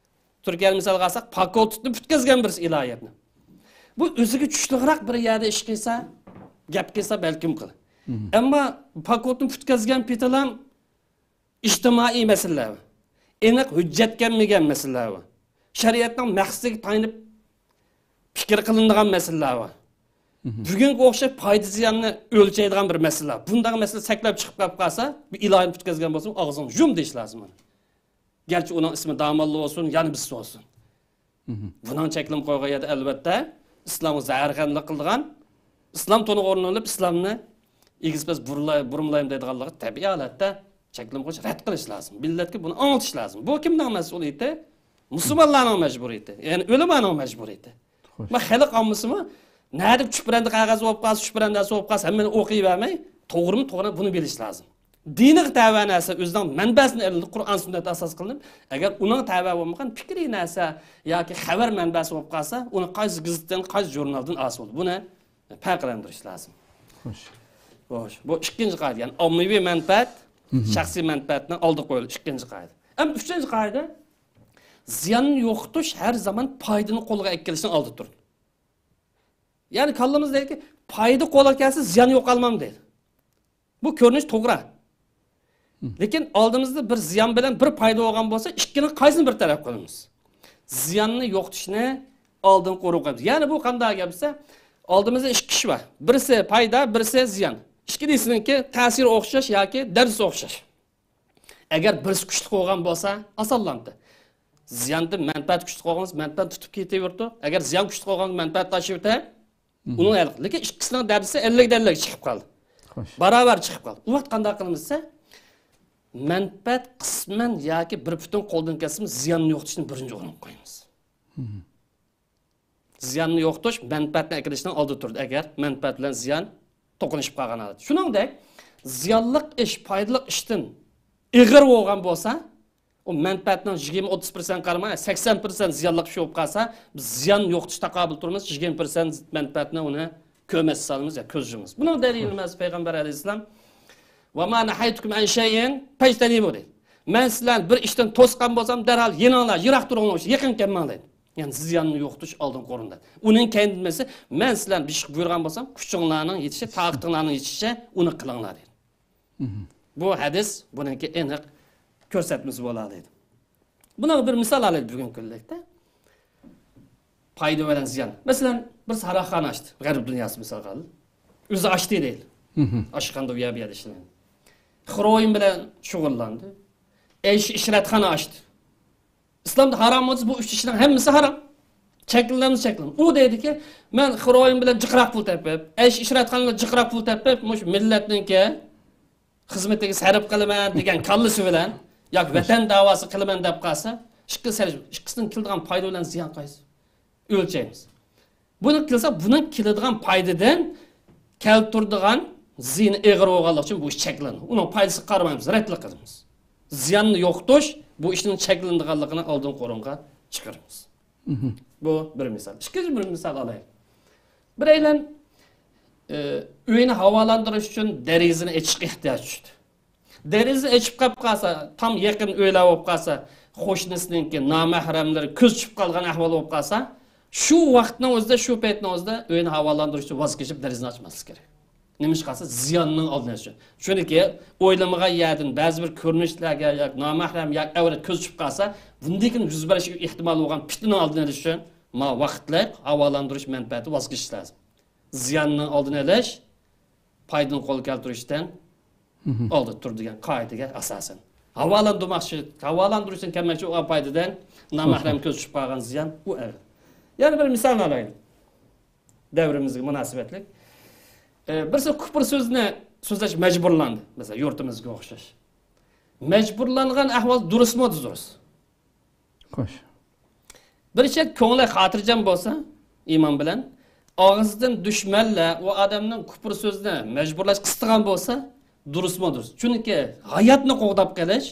تۈركىيەنى مىسالغا ئالساق، پاكولتېتنى پۈتكەزگەن بىرسى ئىلاھىياتنى. بۇ ئۆزىگە چۈشلۈكرەك بىر يەردە ئىش قىلسا، گەپ قىلسا بەلكىم قىل. مم. ئەمما پاكولتېتنى پۈتكەزگەن پېتىلام ئىجتىمائىي مەسىلىلەر بار. ئېنىق ھۆججەت كەلمىگەن مەسىلىلەر بار. شەرىئەتنىڭ مەقسىتىگە تايىنىپ پىكىر قىلىنىدىغان مەسىلىلەر بار. مم. بۈگۈنگە ئوخشاش پايدا زىياننى ئۆلچەيدىغان بىر مەسىلە. بۇنداق مەسىلە سەكلەپ چىقىپ قېلىپ قالسا، بىر ئىلاھىنى پۈتكەزگەن بولسىمۇ، ئاغزىڭنى يۇم دېيىش لازىم ئۇنى. گەرچە ئۇنىڭ ئىسمى داموللا بولسۇن، يەنە بىرسى بولسۇن. مم. بۇنىڭ چەكلىمە قويغان يەردە، ئەلۋەتتە، ئىسلامغا زەھەرخەندىلىك قىلىدىغان، ئىسلام تونىغا ئورۇنلىنىپ، ئىسلامنى ئېگىز پەس بۇرۇلاي-، بۇرمىلايمەن دەيدىغانلىقى تەبىئىي ھالەتتە چەكلىمە قويۇش، رەت قىلىش لازىم. مىللەتكە بۇنى ئاڭلىتىش لازىم. بۇ كىمنىڭ مەسئۇلىيىتى؟ مۇسۇلمانلارنىڭ مەجبۇرىيىتى. يەنى ئۆلىمانىڭ مەجبۇرىيىتى. خوش. ما خەلق ئاممىسىمۇ نەدە چۈپرەندە قەغەز بولۇپ قالسا، چۈپرەندە بولۇپ قالسا، ھەممىنى ئوقۇيۋەرمەي، توغرىمۇ توغرا بۇنى بىلىش لازىم. دىنىغا تەۋە نەرسە ئۆزىنىڭ مەنبەسىنى ئېلىندى، قۇرئان سۈننەت ئاساس قىلىنىپ، ئەگەر ئۇنىڭ تەۋە بولمىغان پىكرىي نەرسە ياكى خەۋەر مەنبەسى بولۇپ قالسا، ئۇنى قايسى گېزىتتىن، قايسى ژۇرنالدىن ئالسا بولىدۇ. بۇنى پەرقلەندۈرۈش لازىم. خوش. خوش. بۇ ئىككىنچى قائىدە، يەنى ئاممىۋى مەنپەئەت، مم. شەخسىي مەنپەئەتنىڭ ئالدىغا قويۇلۇش، ئىككىنچى قائىدە. ئەمدى ئۈچىنچى قائىدە، زىياننى يوقىتىش ھەر زامان پايدىنى قولغا ئەكېلىشنىڭ ئالدىدا تۇرىدۇ. يەنى كاللىمىز دەيدىكى، پايدا قولغا كەلسە زىيان يوقالمامدۇ دەيدۇ. بۇ كۆرۈنۈش توغرا. مم. لېكىن ئالدىمىزدا بىر زىيان بىلەن بىر پايدا بولغان بولسا، ئىككىنىڭ قايسىنى بىر تەرەپ قىلىمىز؟ زىياننى يوقىتىشنى ئالدىنقى ئورۇنغا قويىمىز. يەنى بۇ قانداق گەپ دېسە، ئالدىمىزدا ئىككى ئىش بار. بىرسى پايدا، بىرسى زىيان. ئىككىلىسىنىڭكى تەسىرى ئوخشاش ياكى دەرىجىسى ئوخشاش. ئەگەر بىرسى كۈچلۈك بولغان بولسا، ئاسانلامتى. زىياندىن مەنپەئەت كۈچلۈك بولغان بولسا، مەنپەئەت تۇتۇپ كېتىۋېرىدۇ. ئەگەر زىيان كۈچلۈك بولغان بولسا، مەنپەئەت تاشىۋېتە. مم. ئۇنىڭ ھەل قىل-، لېكىن ئىككىسىنىڭ دەرىجىسى ئەللىك ئەللىك چىقىپ قالدى. خوش. باراۋەر چىقىپ قالدى. ئۇ ۋاقىت قانداق قىلىمىز دېسە، مەنپەئەت قىسمەن ياكى بىر پۈتۈن قولدىن كەتسىمۇ، زىياننى يوقىتىشنى بىرىنچى ئورۇنغا قويىمىز. مم. زىياننى يوقىتىش مەنپەئەتنى ئەكېلىشنىڭ ئالدىدا تۇرىدۇ، ئەگەر مەنپەئەت بىلەن زىيان توقۇنۇشۇپ قالغان ھالەتتە. شۇنىڭدەك، زىيانلىق ئىش پايدىلىق ئىشتىن ئېغىر بولغان بولسا، ئۇ مەنپەئەتنىڭ يىگىرمە ئوتتۇز پىرسەنت قارىماي، سەكسەن پىرسەنت زىيانلىق ئىش بولۇپ قالسا، بىز زىيان يوقىتىش تاقابىل تۇرىمىز، يىگىرمە پىرسەنت مەنپەئەتنى ئۇنى كۆمەچ سالىمىز يا كۆز يۇمىمىز. بۇنىڭ دەلىلى نېمە دېسە، پەيغەمبەر ئەلەيھىسسالام، «ۋە ما نەھەيتۇكۇم ئەن شەيئىن پەجتەنىبۇ» دەيدۇ. مەن سىلەرنى بىر ئىشتىن توسقان بولسام، دەرھال يېنىڭلار، يىراق تۇرۇڭلار، يېقىن كەلمەڭ دەيدۇ. يەنى زىياننى يوقىتىش ئالدىنقى ئورۇندا. ئۇنىڭ كەينىدىن دېسە، مەن سىلەرنى بىر ئىشقا بۇيرۇغان بولسام، كۈچۈڭلارنىڭ يېتىشى، تاقىتىڭلارنىڭ يېتىشىچە ئۇنى قىلىڭلار دەيدۇ. مم. بۇ ھەدىس بۇنىڭكى ئېنىق كۆرسەتمىسى بولالايدۇ. بۇنىڭغا بىر مىسال ئالايلى بۈگۈنكى كۈنلۈكتە. پايدا بىلەن زىيان. مەسىلەن، بىر ساراخانا ئاچتى. غەرب دۇنياسى مىسالغا ئالايلى. ئۆزى ئاچتى دەيلى. ئاشخانىدا ئۇ يەر بۇ يەردە ئىشلىمەيدۇ. خېروئىن بىلەن شۇغۇللاندى. ئەيش ئىشرەتخانا ئاچتى. ئىسلامدا ھارام بولسا، بۇ ئۈچ ئىشنىڭ ھەممىسى ھارام. چەكلىنەمدۇ؟ چەكلىنىدۇ. ئۇ دەيدىكى، مەن خېروئىن بىلەن جىقراق پۇل تېپىپ، ئەيش ئىشرەتخانا بىلەن جىقراق پۇل تېپىپ، مۇشۇ مىللەتنىڭكى خىزمىتىگە سەرپ قىلىمەن دېگەن كاللىسى بىلەن ياكى ۋەتەن داۋاسى قىلىمەن دەپ قالسا، ئىككىسى، ئىككىسىنىڭ كېلىدىغان پايدا بىلەن زىيان قايسى؟ ئۆلچەيمىز. بۇنى كېلسە، بۇنىڭ كېلىدىغان پايدىدىن كەلتۈرىدىغان زىيىنى ئېغىر بولغانلىقى ئۈچۈن بۇ ئىش چەكلىنىدۇ. ئۇنىڭ پايدىسىغا قارىمايمىز، رەتلىك قىلىمىز. زىياننى يوقىتىش بۇ ئىشنىڭ چەكلىنىدىغانلىقىنى ئالدىنقى ئورۇنغا چىقىرىمىز. بۇ بىر مىسال. ئىككىنچى بىر مىسال ئالايلى. بىرەيلەن، ئى، ئۆينى ھاۋالاندۇرۇش ئۈچۈن دېرىزىنى ئېچىشقا ئېھتىياج چۈشتى. دېرىزىنى ئېچىپ قاپ قالسا، تام يېقىن ئۆيلەر بولۇپ قالسا، قوشنىسىنىڭكى نامەھرەملىرى كۆز چۈشۈپ قالغان ئەھۋال بولۇپ قالسا، شۇ ۋاقىتنىڭ ئۆزىدە، شۇ پەيتنىڭ ئۆزىدە ئۆينى ھاۋالاندۇرۇشتىن ۋاز كېچىپ، دېرىزىنى ئاچماسلىق كېرەك. نېمىشقا دېسە، زىياننىڭ ئالدىنى ئېلىش ئۈچۈن. چۈنكى ئويلىمىغان يەردىن بەزى بىر كۆرۈنۈشلەرگە ياكى نامەھرەم ياكى ئەۋرەت كۆز چۈشۈپ قالسا، بۇندىن كېيىن يۈز بېرىشى ئېھتىمال بولغان پىتنىنىڭ ئالدىنى ئېلىش ئۈچۈن ما ۋاقىتلىق ھاۋالاندۇرۇش مەنپەئەتى ۋاز كېچىش لازىم. زىياننىڭ ئالدىنى ئېلىش، پايدىنى قولغا كەلتۈرۈشتىن ئالدىدا تۇر دېگەن قائىدىگە ئاساسەن. ھاۋالاندۇرماقچى، ھاۋالاندۇرۇشتىن كەلمەكچى بولغان پايدىدىن نامەھرەم كۆز چۈشۈپ قالغان زىيان ئۇ ئەۋەل. يەنە بىر مىسالنى ئالايلى. دەۋرىمىزگە مۇناسىۋەتلىك. ئە، بىرسى كۇپۇر سۆزنى سۆزلەش مەجبۇرلاندى. مەسىلەن، يۇرتىمىزغا ئوخشاش. مەجبۇرلانغان ئەھۋال دۇرۇسمۇ دۇرۇس؟ خوش. بىر چەت كۆڭلى خاتىرجەم بولسا، ئىمان بىلەن، ئاغزىدىن دۈشمەنلەر ئۇ ئادەمنىڭ كۇپۇر سۆزىنى مەجبۇرلاش قىستىغان بولسا، دۇرۇسمۇ دۇرۇس؟ چۈنكى ھاياتنى قوغداپ قېلىش،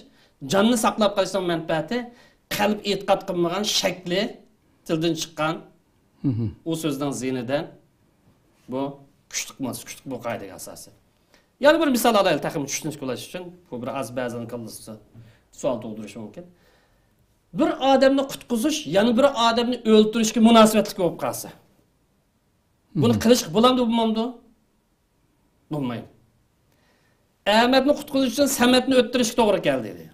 جاننى ساقلاپ قېلىشنىڭ مەنپەئەتى، قەلب ئېتىقاد قىلمىغان شەكلى تىلدىن چىققان ئۇ سۆزنىڭ زىيىنىدىن بۇ كۈچلۈك ماس، كۈچلۈك بۇ قائىدىگە ئاساسەن. يەنە بىر مىسال ئالايلى، تېخىمۇ چۈشىنىشكە بولۇش ئۈچۈن، بۇ بىر ئاز بەزىلەرنىڭ كاللىسىدا سوئال تۇغدۇرۇشى مۇمكىن. بىر ئادەمنى قۇتقۇزۇش يەنە بىر ئادەمنى ئۆلتۈرۈشكە مۇناسىۋەتلىك بولۇپ قالسا، بۇنى قىلىشقا بولامدۇ، بولمامدۇ؟ بولمايدۇ. ئەمەتنى قۇتقۇزۇش ئۈچۈن سەمەتنى ئۆلتۈرۈشكە توغرا كەلدى، دېدى.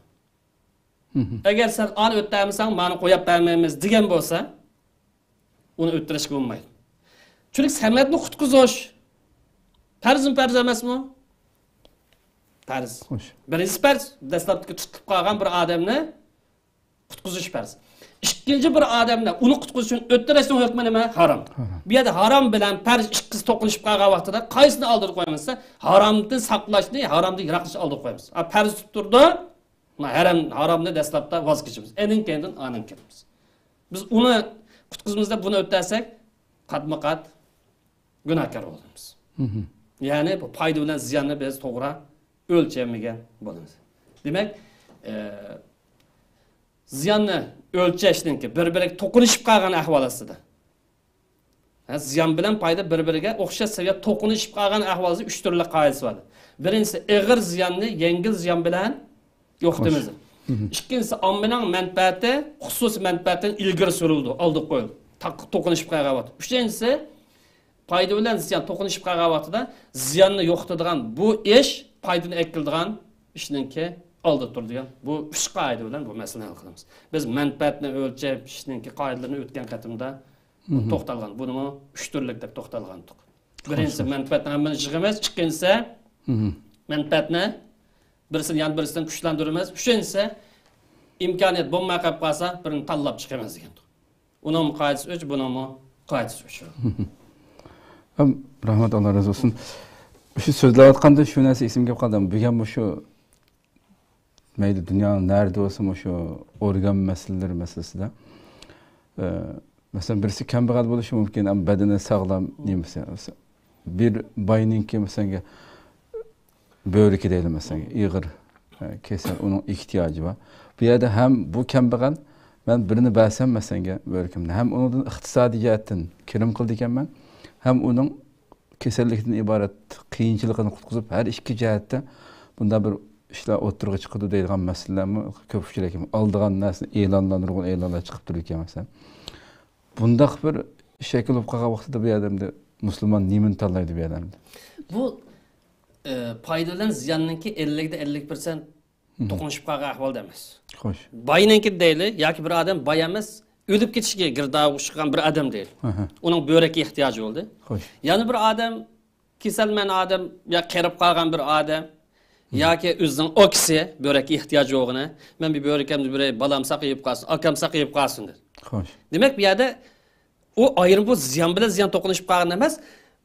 ئەگەر سەن ئانى ئۆلتۈرمىسەڭ، مانى قويۇپ بەرمەيمىز دېگەن بولسا، ئۇنى ئۆلتۈرۈشكە بولمايدۇ. چۈنكى سەمەتنى قۇتقۇزۇش پەرزمۇ پەرز ئەمەسمۇ؟ پەرز. خوش. بىرىنچىسى پەرز، دەسلەپتىكى تۇتۇلۇپ قالغان بىر ئادەمنى قۇتقۇزۇش پەرز. ئىككىنچى بىر ئادەمنى، ئۇنى قۇتقۇزۇش ئۈچۈن ئۆلتۈرۈشنىڭ ھۆكمى نېمە؟ ھارام. ھارام. بۇ يەردە ھارام بىلەن پەرز ئىككىسى توقۇنۇشۇپ قالغان ۋاقتىدا قايسىنى ئالدىدا قويىمىز دېسە، ھارامدىن ساقلاشنى، ھارامدىن يىراقلىشىشنى ئالدىغا قويىمىز. ئا، پەرز تۇتۇپ تۇرىدۇ، ما، ھارام، ھارامنى دەسلەپتە ۋاز كېچىمىز. ئېنىڭ كەينىدىن ئانىڭ كېلىمىز. بىز ئۇنى قۇتقۇزىمىز دەپ بۇنى ئۆتەلسەك، قاتمۇ قات گۇناھكار بولىمىز. يەنى بۇ پايدا بىلەن زىياننى بىز توغرا ئۆلچەيمىگەن بولىمىز. دېمەك، ئە، زىياننى ئۆلچەشنىڭكى بىر-بىرىگە توقۇنۇشۇپ قالغان ئەھۋال ئاستىدا، ھە، زىيان بىلەن پايدا بىر-بىرىگە ئوخشاش سەۋىيەدە توقۇنۇشۇپ قالغان ئەھۋالدا ئۈچ تۈرلۈك قائىدىسى بار. بىرىنچىسى، ئېغىر زىياننى يەڭگىل زىيان بىلەن يوقىتىمىز. خوش. ئىككىنچىسى، ئاممىنىڭ مەنپەئەتى خۇسۇسىي مەنپەئەتتىن ئىلگىرى سۈرۈلىدۇ، ئالدىغا قويۇلىدۇ. تاق-، توقۇنۇشۇپ قالغان ۋاقىت. ئۈچىنچىسى، پايدا بىلەن زىيان توقۇنۇشۇپ قالغان ۋاقتىدا زىياننى يوقىتىدىغان بۇ ئىش پايدىنى ئەكېلىدىغان ئىشنىڭكى ئالدىدا تۇرىدىغان بۇ ئۈچ قائىدە بىلەن بۇ مەسىلىنى ھەل قىلىمىز. بىز مەنپەئەتنى ئۆلچەش ئىشنىڭكى قائىدىلىرىنى ئۆتكەن قېتىمدا توختالغان. بۇنىمۇ ئۈچ تۈرلۈك دەپ توختالغانىدۇق. بىرىنچىسى، مەنپەئەتنى ھەممىنى يىغىمىز. ئىككىنچىسى، مەنپەئەتنى بىرسىنى يەنە بىرسىدىن كۈچلەندۈرىمىز. ئۈچىنچىسى، ئىمكانىيەت بولماي قېلىپ قالسا، بىرىنى تاللاپ چىقىمىز دېگەن. ئۇنىڭمۇ قائىدىسى ئۈچ، بۇنىڭمۇ قائىدىسى ئۈچ. ھەم رەھمەت، ئاللا رازى بولسۇن. شۇ سۆزلەۋاتقاندا شۇ نەرسە ئېسىمگە كېلىپ قالدى. بۈگۈن مۇشۇ مەيلى دۇنيانىڭ نەرىدە بولسا، مۇشۇ ئورگان مەسىلىلىرى مەسىلىسىدە، ئە، مەسىلەن، بىرسى كەمبەغەل بولۇشى مۇمكىن، ئەمما بەدىنى ساغلام نېمىسى. بىر باينىڭكى، مەسىلەن، بۆرىكى دەيلى، مەسىلەن، ئېغىر، ئە، كېسەل، ئۇنىڭ ئېھتىياجى بار. بۇ يەردە ھەم بۇ كەمبەغەل، مەن بىرنى بەرسەم، مەسىلەن، بۆرىكىمنى، ھەم ئۇنىڭدىن ئىقتىسادىي جەھەتتىن كىرىم قىلىدىكەنمەن، ھەم ئۇنىڭ كېسەللىكتىن ئىبارەت قىيىنچىلىقىنى قۇتقۇزۇپ، ھەر ئىككى جەھەتتە بۇنداق بىر ئىشلار ئوتتۇرىغا چىقىدۇ دەيدىغان مەسىلىلەرمۇ كۆپ ئۇچرايدىكەن. ئالىدىغان نەرسىنى ئېلانلار، نۇرغۇن ئېلانلار چىقىپ تۇرىدىكەن، مەسىلەن. بۇنداق بىر شەكىل بولۇپ قالغان ۋاقتىدا بۇ ئادەمدە مۇسۇلمان نېمىنى تاللايدۇ بۇ ئادەمدە؟ بۇ، ئە، پايدا بىلەن زىياننىڭكى ئەللىكتە ئەللىك پىرسەنت توقۇنۇشۇپ قالغان ئەھۋالدا ئەمەس. خوش. باينىڭكى دەيلى، ياكى بىر ئادەم باي ئەمەس، ئۆلۈپ كېتىشكە گىردابىغا ئۇچرىغان بىر ئادەم دەيلى. ئۇنىڭ بۆرەككە ئېھتىياجى بولدى. خوش. يەنە بىر ئادەم، كېسەلمەن ئادەم، يا قېرىپ قالغان بىر ئادەم، ياكى ئۆزىنىڭ ئاكىسى بۆرەككە ئېھتىياجى بولغىنى، مەن بىر بۆرىكەمنى بېرەي، بالام ساقىيىپ قالسۇن، ئاكام ساقىيىپ قالسۇن دېدى. خوش. دېمەك، بۇ يەردە ئۇ ئايرىم، بۇ زىيان بىلەن زىيان توقۇنۇشۇپ قالغان ئەمەس،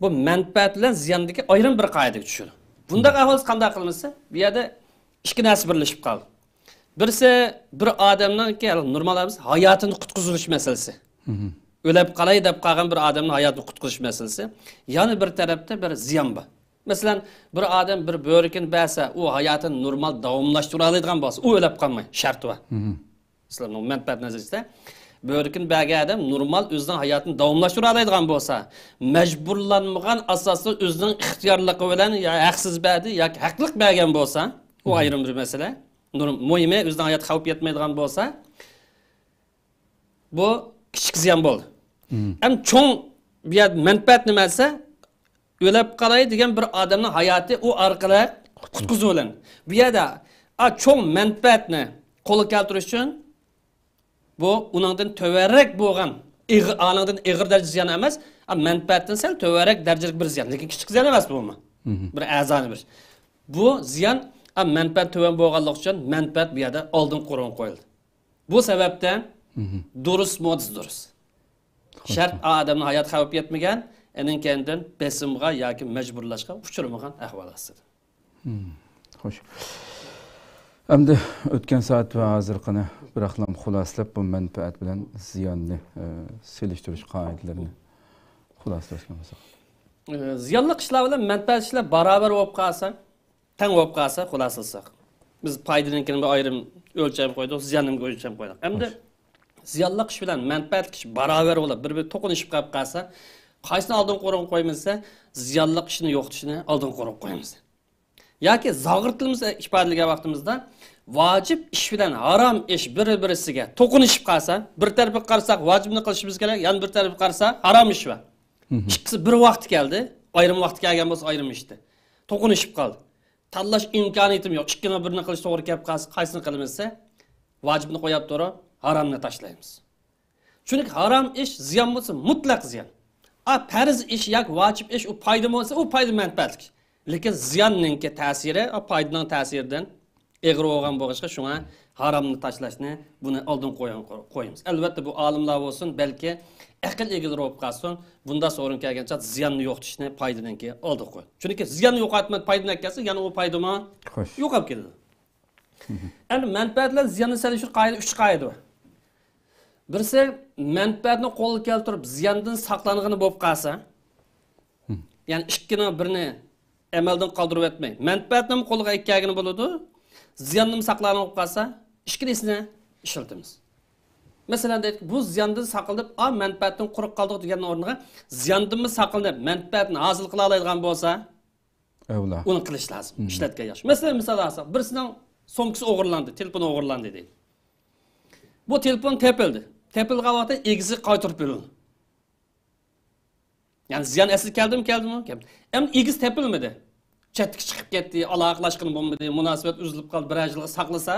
بۇ مەنپەئەت بىلەن زىياندىكى ئايرىم بىر قائىدىگە چۈشىدۇ. بۇنداق ئەھۋالدا قانداق قىلىمىز؟ بۇ يەردە ئىككى نەرسە بىرلىشىپ قالدى. بىرسى، بىر ئادەمنىڭكى نورمال ئادەم ھاياتىنى قۇتقۇزۇش مەسىلىسى. ئۆلۈپ قالاي دەپ قالغان بىر ئادەمنىڭ ھاياتىنى قۇتقۇزۇش مەسىلىسى. يەنە بىر تەرەپتە بىر زىيان بار. مەسىلەن، بىر ئادەم بىر بۆرىكىنى بەرسە، ئۇ ھاياتىنى نورمال داۋاملاشتۇرالايدىغان بولسا، ئۇ ئۆلۈپ قالماي، شەرتى بار. ئىسلامنىڭ مەنپەئەت نەزەرىيىسىدە بۆرىكىنى بەرگەن ئادەم نورمال ئۆزىنىڭ ھاياتىنى داۋاملاشتۇرالايدىغان بولسا، مەجبۇرلانمىغان ئاساستا ئۆزىنىڭ ئىختىيارلىقى بىلەن يا ھەقسىز بەردى ياكى ھەقلىق بەرگەن بولسا، ئۇ ئايرىم بىر مەسىلە. نور-، مۇھىمى ئۆزىنىڭ ھاياتىغا خەۋپ يەتمەيدىغان بولسا، بۇ كىچىك زىيان بولدى. ئەمدى چوڭ بۇ يەردە مەنپەئەت نېمە دېسە، ئۆلۈپ قالاي دېگەن بىر ئادەمنىڭ ھاياتى ئۇ ئارقىلىق قۇتقۇزۇۋېلىندى. بۇ يەردە، ئا، چوڭ مەنپەئەتنى قولغا كەلتۈرۈش ئۈچۈن بۇ ئۇنىڭدىن تۆۋەنرەك بولغان ئېغىر، ئانىڭدىن ئېغىر دەرىجە زىيان ئەمەس، ئا، مەنپەئەتتىن سەل تۆۋەنرەك دەرىجىلىك بىر زىيان. لېكىن كىچىك زىيان ئەمەس بۇمۇ. بىر ئەزانى بىر. بۇ زىيان، ئا، مەنپەئەت تۆۋەن بولغانلىقى ئۈچۈن مەنپەئەت بۇ يەردە ئالدىنقى ئورۇنغا قويۇلدى. بۇ سەۋەبتىن دۇرۇس مودېل دۇرۇس. شەرت ئادەمنىڭ ھاياتىغا خەۋپ يەتمىگەن، ئېنىڭ كەينىدىن بېسىمغا ياكى مەجبۇرلاشقا ئۇچرىمىغان ئەھۋال ئاستىدا. خوش. ئەمدى ئۆتكەن سائەت ۋە ھازىرقىنى بىراقلام خۇلاسىلەپ، بۇ مەنپەئەت بىلەن زىياننى، ئە، سېلىشتۇرۇش قائىدىلىرىنى خۇلاسىلەشكە بولساق. ئە، زىيانلىق ئىشلار بىلەن مەنپەئەت ئىشلار باراۋەر بولۇپ قالسا، تەڭ بولۇپ قالسا، خۇلاسىلىساق، بىز پايدىنىڭكىنى بىر ئايرىم ئۆلچەم قويدۇق، زىياننىڭكى ئۆلچەم قويدۇق. ئەمدى خوش. زىيانلىق ئىش بىلەن مەنپەئەتلىك ئىش باراۋەر بولۇپ، بىر-بىرى توقۇنۇشۇپ قېلىپ قالسا، قايسىنى ئالدىنقى ئورۇنغا قويىمىز دېسە، زىيانلىق ئىشنى يوقىتىشنى ئالدىنقى ئورۇنغا قويىمىز. ياكى زاغرا تىلىمىز ئىپادىلىگەن ۋاقتىمىزدا، ۋاجىپ ئىش بىلەن ھارام ئىش بىر-بىرسىگە توقۇنۇشۇپ قالسا، بىر تەرىپىگە قارىساق، ۋاجىپنى قىلىشىمىز كېرەك، يەنە بىر تەرەپكە قارىساق، ھارام ئىش بار. ئىككىسى بىر ۋاقىتتا كەلدى، ئايرىم ۋاقىتتا كەلگەن بولسا، ئايرىم ئىشتى. توقۇنۇشۇپ قالدى. تاللاش ئىمكانىيىتىم يوق. ئىككىنىڭ بىرىنى قىلىش توغرا كەپ قالسا، قايسىنى قىلىمىز دېسە، ۋاجىپنى قويۇپ تۇرۇپ، ھارامنى تاشلايمىز. چۈنكى ھارام ئىش زىيان بولسا، مۇتلەق زىيان. ئا، پەرز ئىش ياكى ۋاجىپ ئىش، ئۇ پايدا بولسا، ئۇ پايدا مەنپەئەتلىك. لېكىن زىياننىڭكى تەسىرى، ئا، پايدىنىڭ تەسىرىدىن ئېغىر بولغان بولغاچقا، شۇڭا ھارامنى تاشلاشنى، بۇنى ئالدىنقى قويۇڭ-، قويىمىز. ئەلۋەتتە، بۇ ئالىملار بولسۇن، بەلكى ئەقىل ئىگىلىرى بولۇپ قالسۇن، بۇنداق سورۇن كەلگەن چاغدا زىياننى يوقىتىشنى پايدىنىڭكى ئالدىغا قويىدۇ. چۈنكى زىياننى يوقاتماي پايدىنى ئەكەلسە، يەنە ئۇ پايدىمۇ خوش. يوقاپ كېتىدۇ. ئەمدى مەنپەئەت بىلەن زىياننى سېلىشتۇرۇش قائىدە، ئۈچ قائىدە بار. بىرسى، مەنپەئەتنى قولغا كەلتۈرۈپ، زىياندىن ساقلانغىنى بولۇپ قالسا، يەنى ئىككىنىڭ بىرىنى ئەمەلدىن قالدۇرۇۋەتمەي، مەنپەئەتنىمۇ قولغا ئەكەلگىنى بولىدۇ، زىياندىنمۇ ساقلانغىنى بولۇپ قالسا، ئىككىلىسىنى ئىشلىتىمىز. مەسىلەن، دەيدۇ، بۇ زىياندىن ساقلىنىپ، ئا، مەنپەئەتتىن قۇرۇق قالدۇق دېگەننىڭ ئورنىغا، زىياندىنمۇ ساقلىنىپ، مەنپەئەتنى ھاسىل قىلالايدىغان بولسا، ئەۋلا. ئۇنى قىلىش لازىم. مم. ئىشلەتكەن ياخشى. مەسىلەن، مىسال ئالساق، بىرسىنىڭ سومكىسى ئوغرىلاندى، تېلېفونى ئوغرىلاندى دەيلى. بۇ تېلېفون تېپىلدى. تېپىلغان ۋاقىتتا ئىگىسىگە قايتۇرۇپ بېرىلدى. يەنى زىيان ئەسلىگە كەلدىمۇ، كەلدىمۇ؟ كەلدى. ئەمدى ئىگىسى تېپىلمىدى. چەتكە چىقىپ كەتتى، ئالاقىلەشكىلى بولمىدى، مۇناسىۋەت ئۈزۈلۈپ قالدى، بىرەر يىلغا ساقلىسا،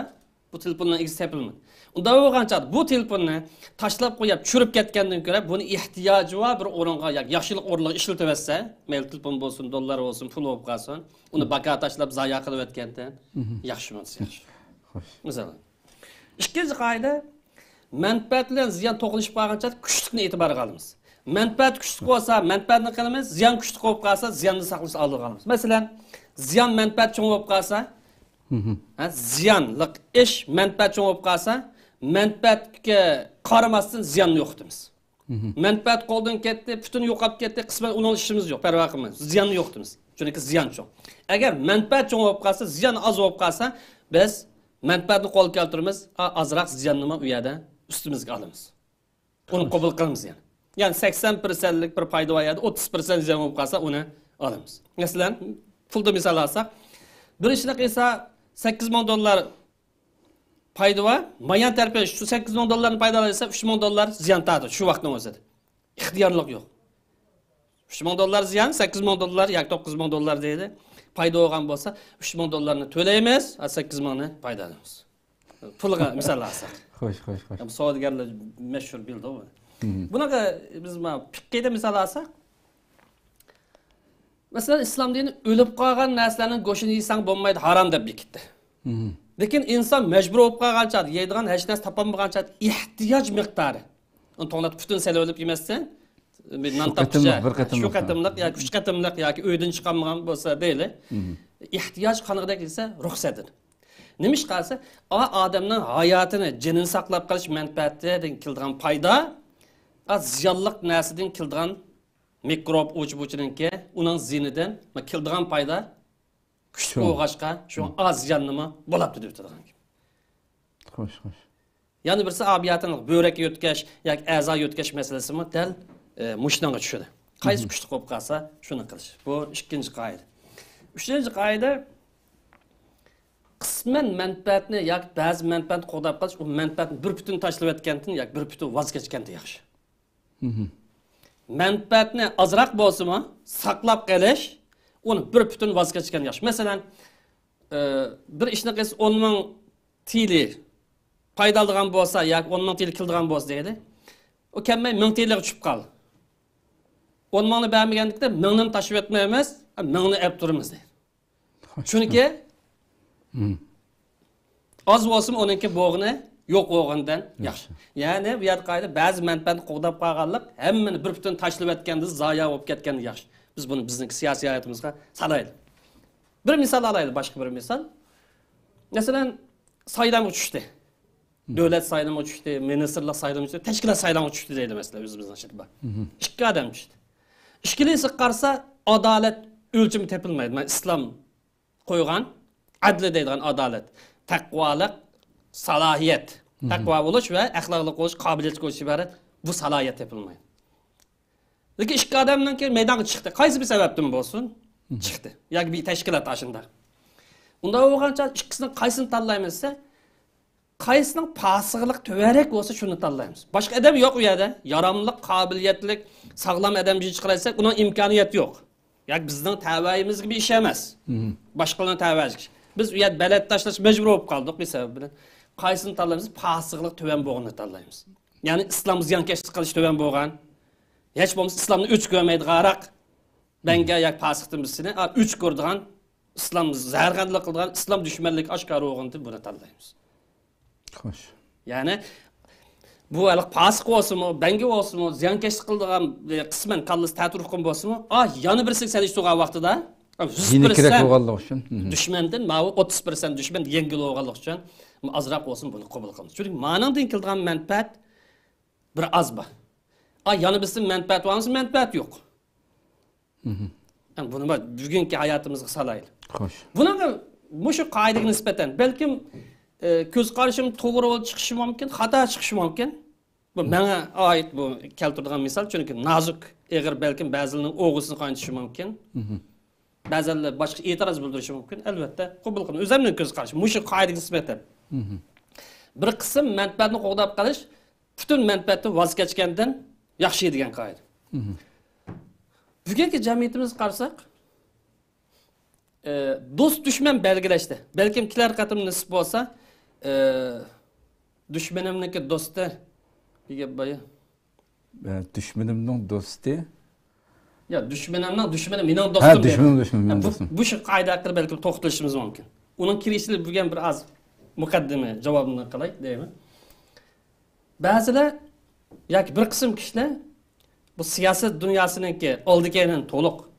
بۇ تېلېفوننىڭ ئىگىسى تېپىلمىدى. ئۇنداق بولغان چاغدا بۇ تېلېفوننى تاشلاپ قويۇپ، چۈشۈرۈپ كەتكەندىن كۆرە، بۇنى ئېھتىياجى بار بىر ئورۇنغا ياكى ياخشىلىق ئورنىغا ئىشلىتىۋەتسە، مەيلى تېلېفون بولسۇن، دوللار بولسۇن، پۇل بولۇپ قالسۇن، ئۇنى بىكار تاشلاپ زايە قىلىۋەتكەندىن ياخشى بولسا ياخشى. خوش. مىسال. ئىككىنچى قائىدە، مەنپەئەت بىلەن زىيان توقۇنۇشۇپ قالغان چاغدا كۈچلۈكنى ئېتىبارغا ئالىمىز. مەنپەئەت كۈچلۈك بولسا، مەنپەئەتنى قىلىمىز، زىيان كۈچلۈك بولۇپ قالسا، زىياننى ساقلىشنى ئالدىغا ئالىمىز. مەسىلەن، زىيان مەنپەئەت چوڭ بولۇپ قالسا، ھە، زىيانلىق ئىش مەنپەئەت چوڭ بولۇپ قالسا، مەنپەئەتكە قارىماستىن زىياننى يوقىتىمىز. مەنپەئەت قولدىن كەتتى، پۈتۈن يوقاپ كەتتى، قىسمەن ئۇنىڭ ئىشىمىز يوق، پەرۋا قىلمايمىز. زىياننى يوقىتىمىز. چۈنكى زىيان چوڭ. ئەگەر مەنپەئەت چوڭ بولۇپ قالسا، زىيان ئاز بولۇپ قالسا، بىز مەنپەئەتنى قولغا كەلتۈرىمىز، ئا-، ئازراق زىياننىمۇ ئۇ يەردە ئۈستىمىزگە ئالىمىز. ئۇنى قوبۇل قىلىمىز يەنە. يەنى سەكسەن پىرسەنتلىك بىر پايدا بار يەردە ئوتتۇز پىرسەنت زىيان بولۇپ قالسا، ئۇنى ئالىمىز. مەسىلەن، پۇلدا مىسال ئالساق، بىر ئىشنى قىلسا، سەككىز مىڭ دوللار پايدا بار. مايان تەرىپى شۇ سەككىز مىڭ دوللارنى پايدىلايسا، ئۈچ مىڭ دوللار زىيان تارتىدۇ شۇ ۋاقىتنىڭ ئۆزىدە. ئىختىيارلىق يوق. ئۈچ مىڭ دوللار زىيان، سەككىز مىڭ دوللار ياكى توققۇز مىڭ دوللار دەيلى. پايدا بولغان بولسا، ئۈچ مىڭ دوللارنى تۆلەيمىز، ھە، سەككىز مىڭنى پايدا ئالىمىز. پۇلغا مىسال ئالساق. خوش، خوش، خوش. بۇ سودىگەرلەر مەشھۇر بىلىدۇ بۇنى. بۇنىڭغا بىز ما پىققىدە مىسال ئالساق، مەسىلەن، ئىسلام دىنى ئۆلۈپ قالغان نەرسىلەرنىڭ گۆشىنى يېسەڭ بولمايدۇ، ھارام دەپ بېكىتتى. لېكىن ئىنسان مەجبۇر بولۇپ قالغان چاغدا، يەيدىغان ھېچ نەرسە تاپالمىغان چاغدا ئېھتىياج مىقدارى. ئۇنى توڭلاپ پۈتۈن سېلىۋېلىپ يېمەستىن، بىر نان شۇ تاپقۇچە، قېتىملىق، بىر قېتىملىق. شۇ قېتىملىق ياكى ئۈچ قېتىملىق ياكى ئۆيدىن چىقالمىغان بولسا دەيلى. ئېھتىياج قانغۇدەك دېسە رۇخسەت ئىدى. نېمىشقا دېسە، ئا ئادەمنىڭ ھاياتىنى، جېنىنى ساقلاپ قېلىش مەنپەئەتىدىن كېلىدىغان پايدا، ئا زىيانلىق نەرسىدىن كېلىدىغان مىكروب ئۇچ-بۇچىنىڭكى، ئۇنىڭ زىيىنىدىن كېلىدىغان پايدا كۈچلۈك بولغاچقا، شۇڭا ئاز زىياننىمۇ بولاپتۇ دەپ تۇرغان گەپ. خوش، خوش. يەنە بىرسى ئابىياتىنىڭ بۆرەك يۆتكەش ياكى ئەزا يۆتكەش مەسىلىسىمۇ دەل، ئە، مۇشۇنىڭغا چۈشىدۇ. قايسى كۈچلۈك بولۇپ قالسا، شۇنى قىلىش. بۇ ئىككىنچى قائىدە. ئۈچىنچى قائىدە، قىسمەن مەنپەئەتنى ياكى بەزى مەنپەئەتنى قوغداپ قېلىش، ئۇ مەنپەئەتنى بىر پۈتۈن تاشلىۋەتكەندىن ياكى بىر پۈتۈن ۋاز كەچكەندە ياخشى. مەنپەئەتنى ئازراق بولسىمۇ ساقلاپ قېلىش، ئۇنى بىر پۈتۈن ۋاز كەچكەن ياخشى. مەسىلەن، ئى، بىر ئىشنى قىلسا ئون مىڭ تىلى پايدا ئالىدىغان بولسا ياكى ئون مىڭ تىلى كېلىدىغان بولسا دەيلى، ئۇ كەلمەي مىڭ تىلىغا چۈشۈپ قال. ئون مىڭنى بەرمىگەندىكىندە مىڭنىمۇ تاشلىۋەتمەيمىز، مىڭنى ئەپ تۇرىمىز دەيدۇ. چۈنكى ئاز بولسىمۇ ئۇنىڭكى بولغىنى يوق بولغىنىدىن ياخشى. يەنى بۇ يەردە قائىدە بەزى مەنپەئەتنى قوغداپ قالغانلىق ھەممىنى بىر پۈتۈن تاشلىۋەتكەندىن، زايە بولۇپ كەتكەندىن ياخشى. بىز بۇنى بىزنىڭكى سىياسىي ھاياتىمىزغا سالايلى. بىر مىسال ئالايلى، باشقا بىر مىسال. مەسىلەن، سايلامغا چۈشتى. دۆلەت سايلىمىغا چۈشتى، مىنىستىرلار سايلىمىغا چۈشتى، تەشكىلات سايلامغا چۈشتى دەيلى، مەسىلەن، ئۆزىمىزنىڭ ئىچىدە بار. ئىككى ئادەم چۈشتى. ئىككىلىسىگە قارىسا، ئادالەت ئۆلچىمى تېپىلمايدۇ. مانا ئىسلام قويغان ئەدلى دەيدىغان ئادالەت، تەقۋالىق، سالاھىيەت، تەقۋا بولۇش ۋە ئەخلاقلىق بولۇش، قابىلىيەتلىك بولۇش ئىبارەت، بۇ سالاھىيەت تېپىلمايدۇ. لېكىن ئىككى ئادەمنىڭكى مەيدانغا چىقتى. قايسى بىر سەۋەبتىن بولسۇن، چىقتى. ياكى بىر تەشكىلات ئاشۇنداق. ئۇنداق بولغان چاغدا ئىككىسىنىڭ قايسىنى تاللايمىز دېسە، قايسىنىڭ پاسىقلىق تۆۋەنرەك بولسا، شۇنى تاللايمىز. باشقا ئادەم يوق ئۇ يەردە. ياراملىق، قابىلىيەتلىك، ساغلام ئادەم بىر چىقىرايساق، ئۇنىڭ ئىمكانىيىتى يوق. ياكى بىزنىڭ تەۋەيىمىزگە بىر ئىش ئەمەس. باشقىلارنى تەۋەلىك. بىز ئۇ يەردە بەلەت تاشلاش مەجبۇر بولۇپ قالدۇق بىر سەۋەب بىلەن. قايسىنى تاللايمىز؟ پاسىقلىق تۆۋەن بولغىنىنى تاللايمىز. يەنى ئىسلامغا زىيانكەشلىك قىلىش تۆۋەن بولغان، ھېچ بولمىسا ئىسلامنى ئۆچ كۆرمەيدىغانراق، بەڭگە ياكى پاسىقتىن بىرسىنى، ئا، ئۆچ كۆرىدىغان، ئىسلام زەھەرخەندىلىك قىلىدىغان، ئىسلام دۈشمەنلىكى ئاشكارا بولغىنىدىن بۇنى تاللايمىز. خوش. يەنى بۇ ھېلىقى پاسىق بولسىمۇ، بەڭگە بولسىمۇ، زىيانكەشلىك قىلىدىغان، ئە، قىسمەن كاللىسى تەتۈر ھۇكۇم بولسىمۇ، ئا، يەنە بىرسىگە سەن ئىش تۇرغان ۋاقتىدا، يېنىكرەك بولغانلىقى ئۈچۈن. دۈشمەندىن ماۋۇ ئوتتۇز پىرسەنت دۈشمەن يەڭگىل بولغانلىقى ئۈچۈن، ئازراق بولسىمۇ بۇنى قوبۇل قىلىمىز. چۈنكى مانىڭدىن كېلىدىغان مەنپەئەت بىر ئاز بار. ئا، يەنە بىرسى مەنپەئەت بار دېسە، مەنپەئەت يوق. ئەمدى بۇنى بۇ بۈگۈنكى ھاياتىمىزغا سالايلى. خوش. بۇنىڭغا، مۇشۇ قائىدىگە نىسبەتەن، بەلكىم، ئە، كۆز قارىشىم توغرا چىقىشى مۇمكىن، خاتا چىقىشى مۇمكىن. بۇ ماڭا ئائىت بۇ كەلتۈرىدىغان مىسال، چۈنكى نازۇك، ئېغىر، بەلكىم بەزىلەرنىڭ ئوغرىسىنى قاينىتىشى مۇمكىن. بەزەنلەر باشقا ئېتىراز بىلدۈرۈشى مۇمكىن. ئەلۋەتتە، قوبۇل قىلىمەن. ئۆزۈمنىڭ كۆز قارىشىم، مۇشۇ قائىدىگە نىسبەتەن. بىر قىسىم مەنپەئەتنى قوغداپ قېلىش، پۈتۈن مەنپەئەتتىن ۋاز كەچكەندىن ياخشى دېگەن قائىدە. بۈگۈنكى جەمئىيىتىمىزگە قارىساق، ئە، دوست دۈشمەن بەلگىلەشتە، بەلكىم كېلەر قېتىم نېسىپ بولسا، ئە، دۈشمىنىمنىڭكى دوستى دېگەن بايا. ئە، دۈشمىنىمنىڭ دوستى. يا، دۈشمىنىمنىڭ دۈشمىنى مېنىڭ ھە، دوستۇم دەيدۇ. دۈشمىنىم، دۈشمىنىم، ھە، مېنىڭ بۇ، دوستۇم. بۇ شۇ قائىدە ھەققىدە بەلكىم توختىلىشىمىز مۇمكىن. ئۇنىڭ كېلىشىنى بۈگۈن بىر ئاز مۇقەددىمە جاۋابىنى قىلاي دەيمەن. بەزىلەر ياكى بىر قىسىم كىشىلەر بۇ سىياسەت دۇنياسىنىڭكى ئالدى كەينىنى تولۇق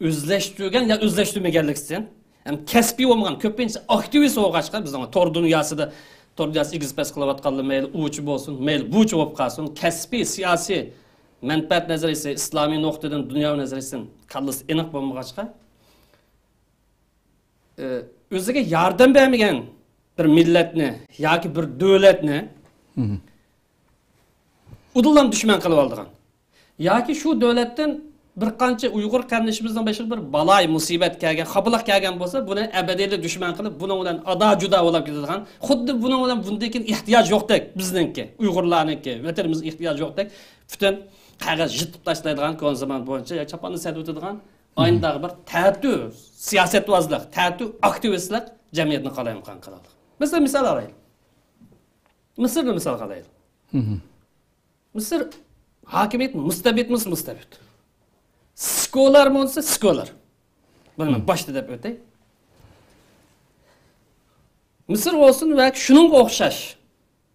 ئۆزلەشتۈرگەن يا ئۆزلەشتۈرمىگەنلىكتىن، ھەم كەسپىي بولمىغان، كۆپىنچە ئاكتىۋىست بولغاچقا، بىزنىڭ تور دۇنياسىدا، تور دۇنياسى ئېگىز پەس قىلىۋاتقانلار مەيلى ئۇچى بولسۇن، مەيلى بۇچى بولۇپ قالسۇن، كەسپىي سىياسىي مەنپەئەت نەزەرىيىسى، ئىسلامىي نۇقتىدىن، دۇنياۋى نەزەرىيىسىدىن كاللىسى ئېنىق بولمىغاچقا، ئۆزىگە ياردەم بەرمىگەن بىر مىللەتنى ياكى بىر دۆلەتنى ئۇدۇللام دۈشمەن قىلىۋالىدىغان. ياكى شۇ دۆلەتتىن بىر قانچە ئۇيغۇر قېرىندىشىمىزنىڭ بېشىغا بىر بالاي مۇسىبەت كەلگەن، خاپىلىق كەلگەن بولسا، بۇنى ئەبەدىيلىك دۈشمەن قىلىپ، بۇنىڭ بىلەن ئادا جۇدا بولاپ كېتىدىغان، خۇددى بۇنىڭ بىلەن بۇندىن كېيىن ئېھتىياج يوقتەك، بىزنىڭكى، ئۇيغۇرلارنىڭكى، ۋەتىنىمىزگە ئېھتىياج يوقتەك، پۈتۈن قەغەز يىرتىپ تاشلايدىغان، كونا زامان بويىچە ياكى چاپاننى سېتىۋېتىدىغان، ئاينىداغ بىر تەتۈ سىياسەتۋازلىق، تەتۈ ئاكتىۋىستلىق جەمئىيەتنى قالايمىقان قىلالىق. مىسال، مىسال ئالايلى. مىسىرنى مىسالغا ئالايلى. مىسىر ھاكىمىيەت مۇستەبىتمۇ مۇستەبىت. سېكۇلارمۇ دېسە سېكۇلار. بۇنى مەن باشتا دەپ ئۆتەي. مىسىر بولسۇن ۋە شۇنىڭغا ئوخشاش